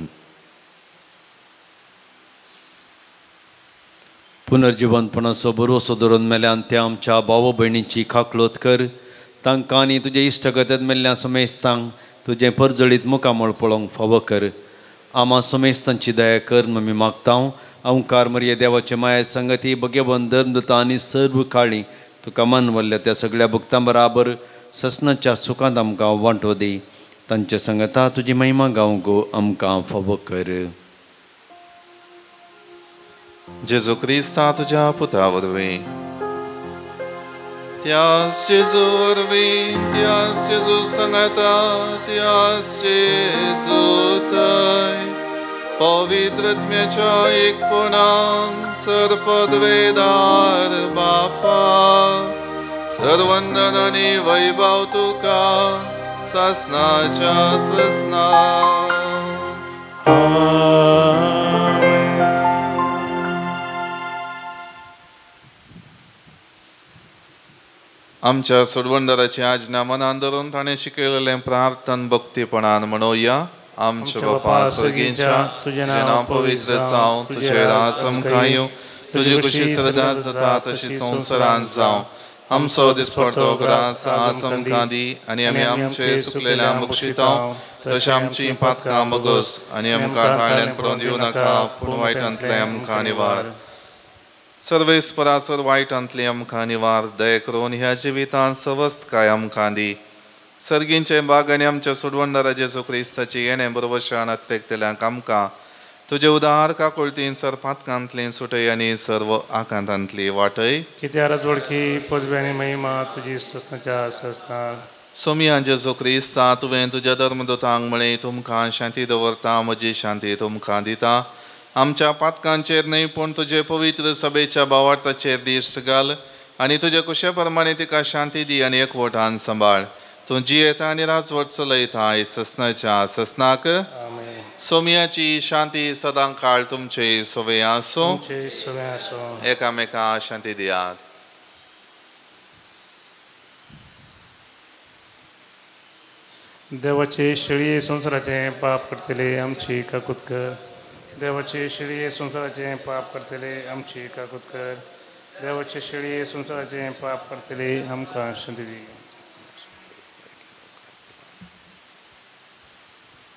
पुनर्जिवनपणाचो भरवसो धरून मेल्यान त्या आमच्या भाव भयणीची खाकलोत कर. तांकां आनी तुजे इश्टगतेंत मेल्ल्या समेस्तांक तुजें परजळीत मुखामळ पळोवंक फावो कर. आमा समेस्तांची दया कर आमी मागता. ओंकार मरिये देवाचे माये संगती भगेवन धर्मदूता आनी सर्व काळी तुका मानवल्ल्या त्या सगळ्या भक्तां बराबर ससनाच्या सुखांत आमकां वांटो दी. तांचे संगता तुजी महिमा गावंक आमकां फावो कर. जेजू क्रिस्ता तुज्या पुता वरवीं, त्याच जेजू वरवीं, त्याच जेजू संगता, त्याच जेजू थंय पवित्र आत्म्याच्या एकपणान सर्पद्वेदार बापा, सर्वंदन आनी वैभव तुका सासनाच्या ससना. आमच्या सोडवणदाराची आज्ञा मनान धरून ताणें शिकयलेलें प्रार्थन भक्तीपणान म्हणोया. आमच्या बापा सर्गींच्या तुजें नांव पवित्र जावं, तुजें राज आमकां येवं, तुजी खुशी सर्गांत जाता तशी संवसारांत जावं. आमचो दिसपडतो ग्रास आज आमकां दी आनी आमी आमचे चुकलेल्या बक्षितां तशें आमची पातकां बगस आनी आमकां ताळ्यांत पडोवन दिवं नाका, पूण वायटांतलें आमकां निवार. सर्वेस्परासर वायटांतलें आमकां निवार. दया करून ह्या जिवितांत सवस्तकाय आमकां दी. सर्गींचे बाग आनी आमच्या सोडवणदारा जेजू क्रिस्ताची येणें बरोबशान अत्रेकतल्यांक आमकां तुजे उदार काकुळतीन सर पातकांतली सुटय आनी सर्व आकांतांतली वाटय. कित्याक राजवडकी पदवी आनी महिमा तुजी ससनाच्या ससना. सोमिया जेजू क्रिस्ता, तुवें तुज्या धर्मदूतांक म्हळें, तुमकां शांती दवरता, म्हजी शांती तुमकां दिता. आमच्या पातकांचेर न्हय पूण तुजे पवित्र सभेच्या भावार्थाचेर दिश्ट घाल आनी तुजे कुशे प्रमाणे तिका शांती दी आनी एकवटान सांबाळ. तूं जियेता आनी राजवट चलयता ससनाच्या ससनाक. सोमियाची शांती सदां काळ तुमचे सोवे आसूं. एकामेका शांती दियात. देवाचे शेळये संवसाराचें पाप करतले आमची काकूत कर. देवाचे शेळये संवसाराचें पाप करतले आमची काकूत कर. देवाचे शेळये संवसाराचें पाप करतले आमकां शांती दी.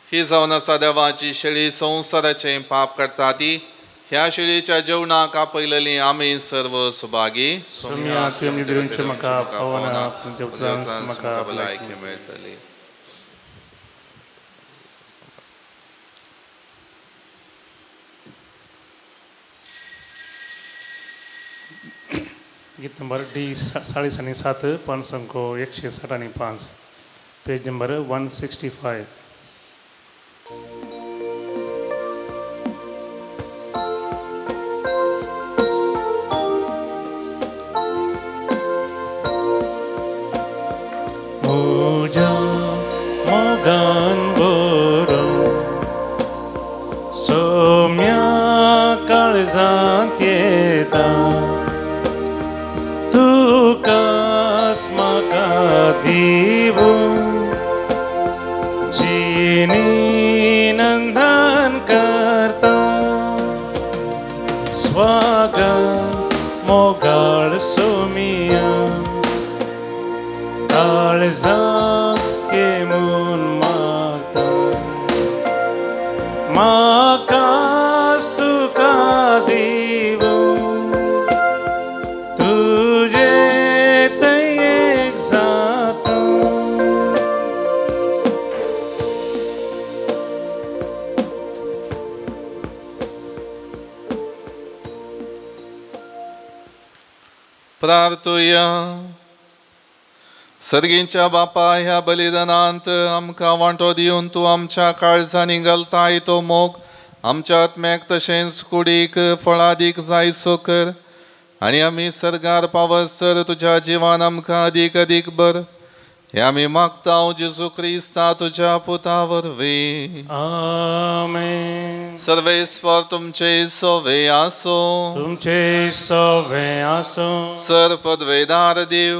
ही जावन आसा देवाची शेळी संवसाराचें पाप करता ती. ह्या शेळीच्या जेवणाक आपयलेली आमी सर्व सुभागी. भलायकी मेळटली. गीत नंबर डी 40 आणि 7, 5 160 आणि 5, पेज नंबर 165. म्हज्या मोगान बरो सोम्या काळजांत येता, तुकास म्हाका दिवूं जिणी नंदन करता. स्वागत मोगाळ सोमिया काळजांत येवन मागता, म्हाकास तुका दिवूं तुजे थंय एक जाता. प्रार्थुया. सर्गींच्या बापा, ह्या बलिदानांत आमकां वांटो दिवन तूं आमच्या काळजांनी घालताय तो मोग आमच्या आत्म्याक तशेंच कुडीक फळादीक जायसो कर आनी आमी सर्गार पावसर तुज्या जिवान आमकां अदीक अदीक बर. हे आमी मागता जेजू क्रिस्ता तुज्या पुता वरवीं. आमेन. सर्वेस्पर तुमचे सोवे आसो. तुमचे सोवे आसो. सर पदवेदार देव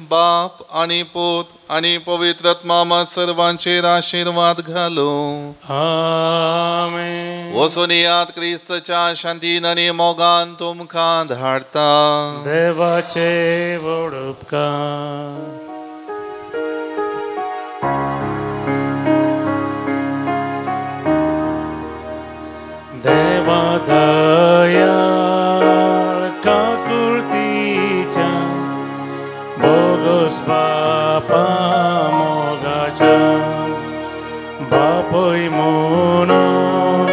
बाप आनी पूत आनी पवित्र आत्मा सर्वांचेर आशिर्वाद घालो. आमेन. वचून याद क्रिस्तच्या शांतीन आनी मोगान तुमकां धाडटा. देवाचे व्हड उपकार. देवा दयाळ काकुळतीच्या बोगस बापा मोगाच्या बापय म्हणून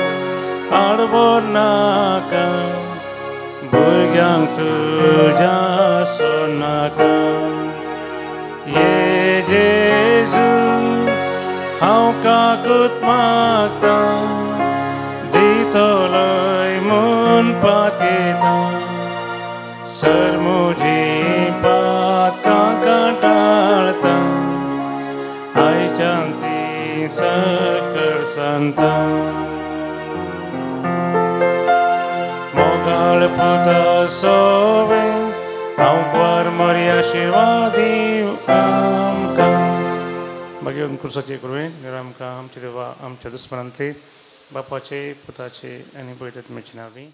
आडवो नाका, भुरग्यांक तुज्या सोडनाका. ये जेजू हांव काकूत मागता, दितलोय म्हूण पातयेता. सर म्हजी पातकां कांटाळता, आयच्यान ती सकळ सांगता. मोगाळ पुता सोवे हांव क्वार मरी आशिर्वाद दिव आमकां. भाग्यवंत कुर्साचे कृपेन निर आमकां आमच्या देवा आमच्या दुस्मनांतले बापाचे पुताचे आनी पवित्र आत्म्याचे नांवी.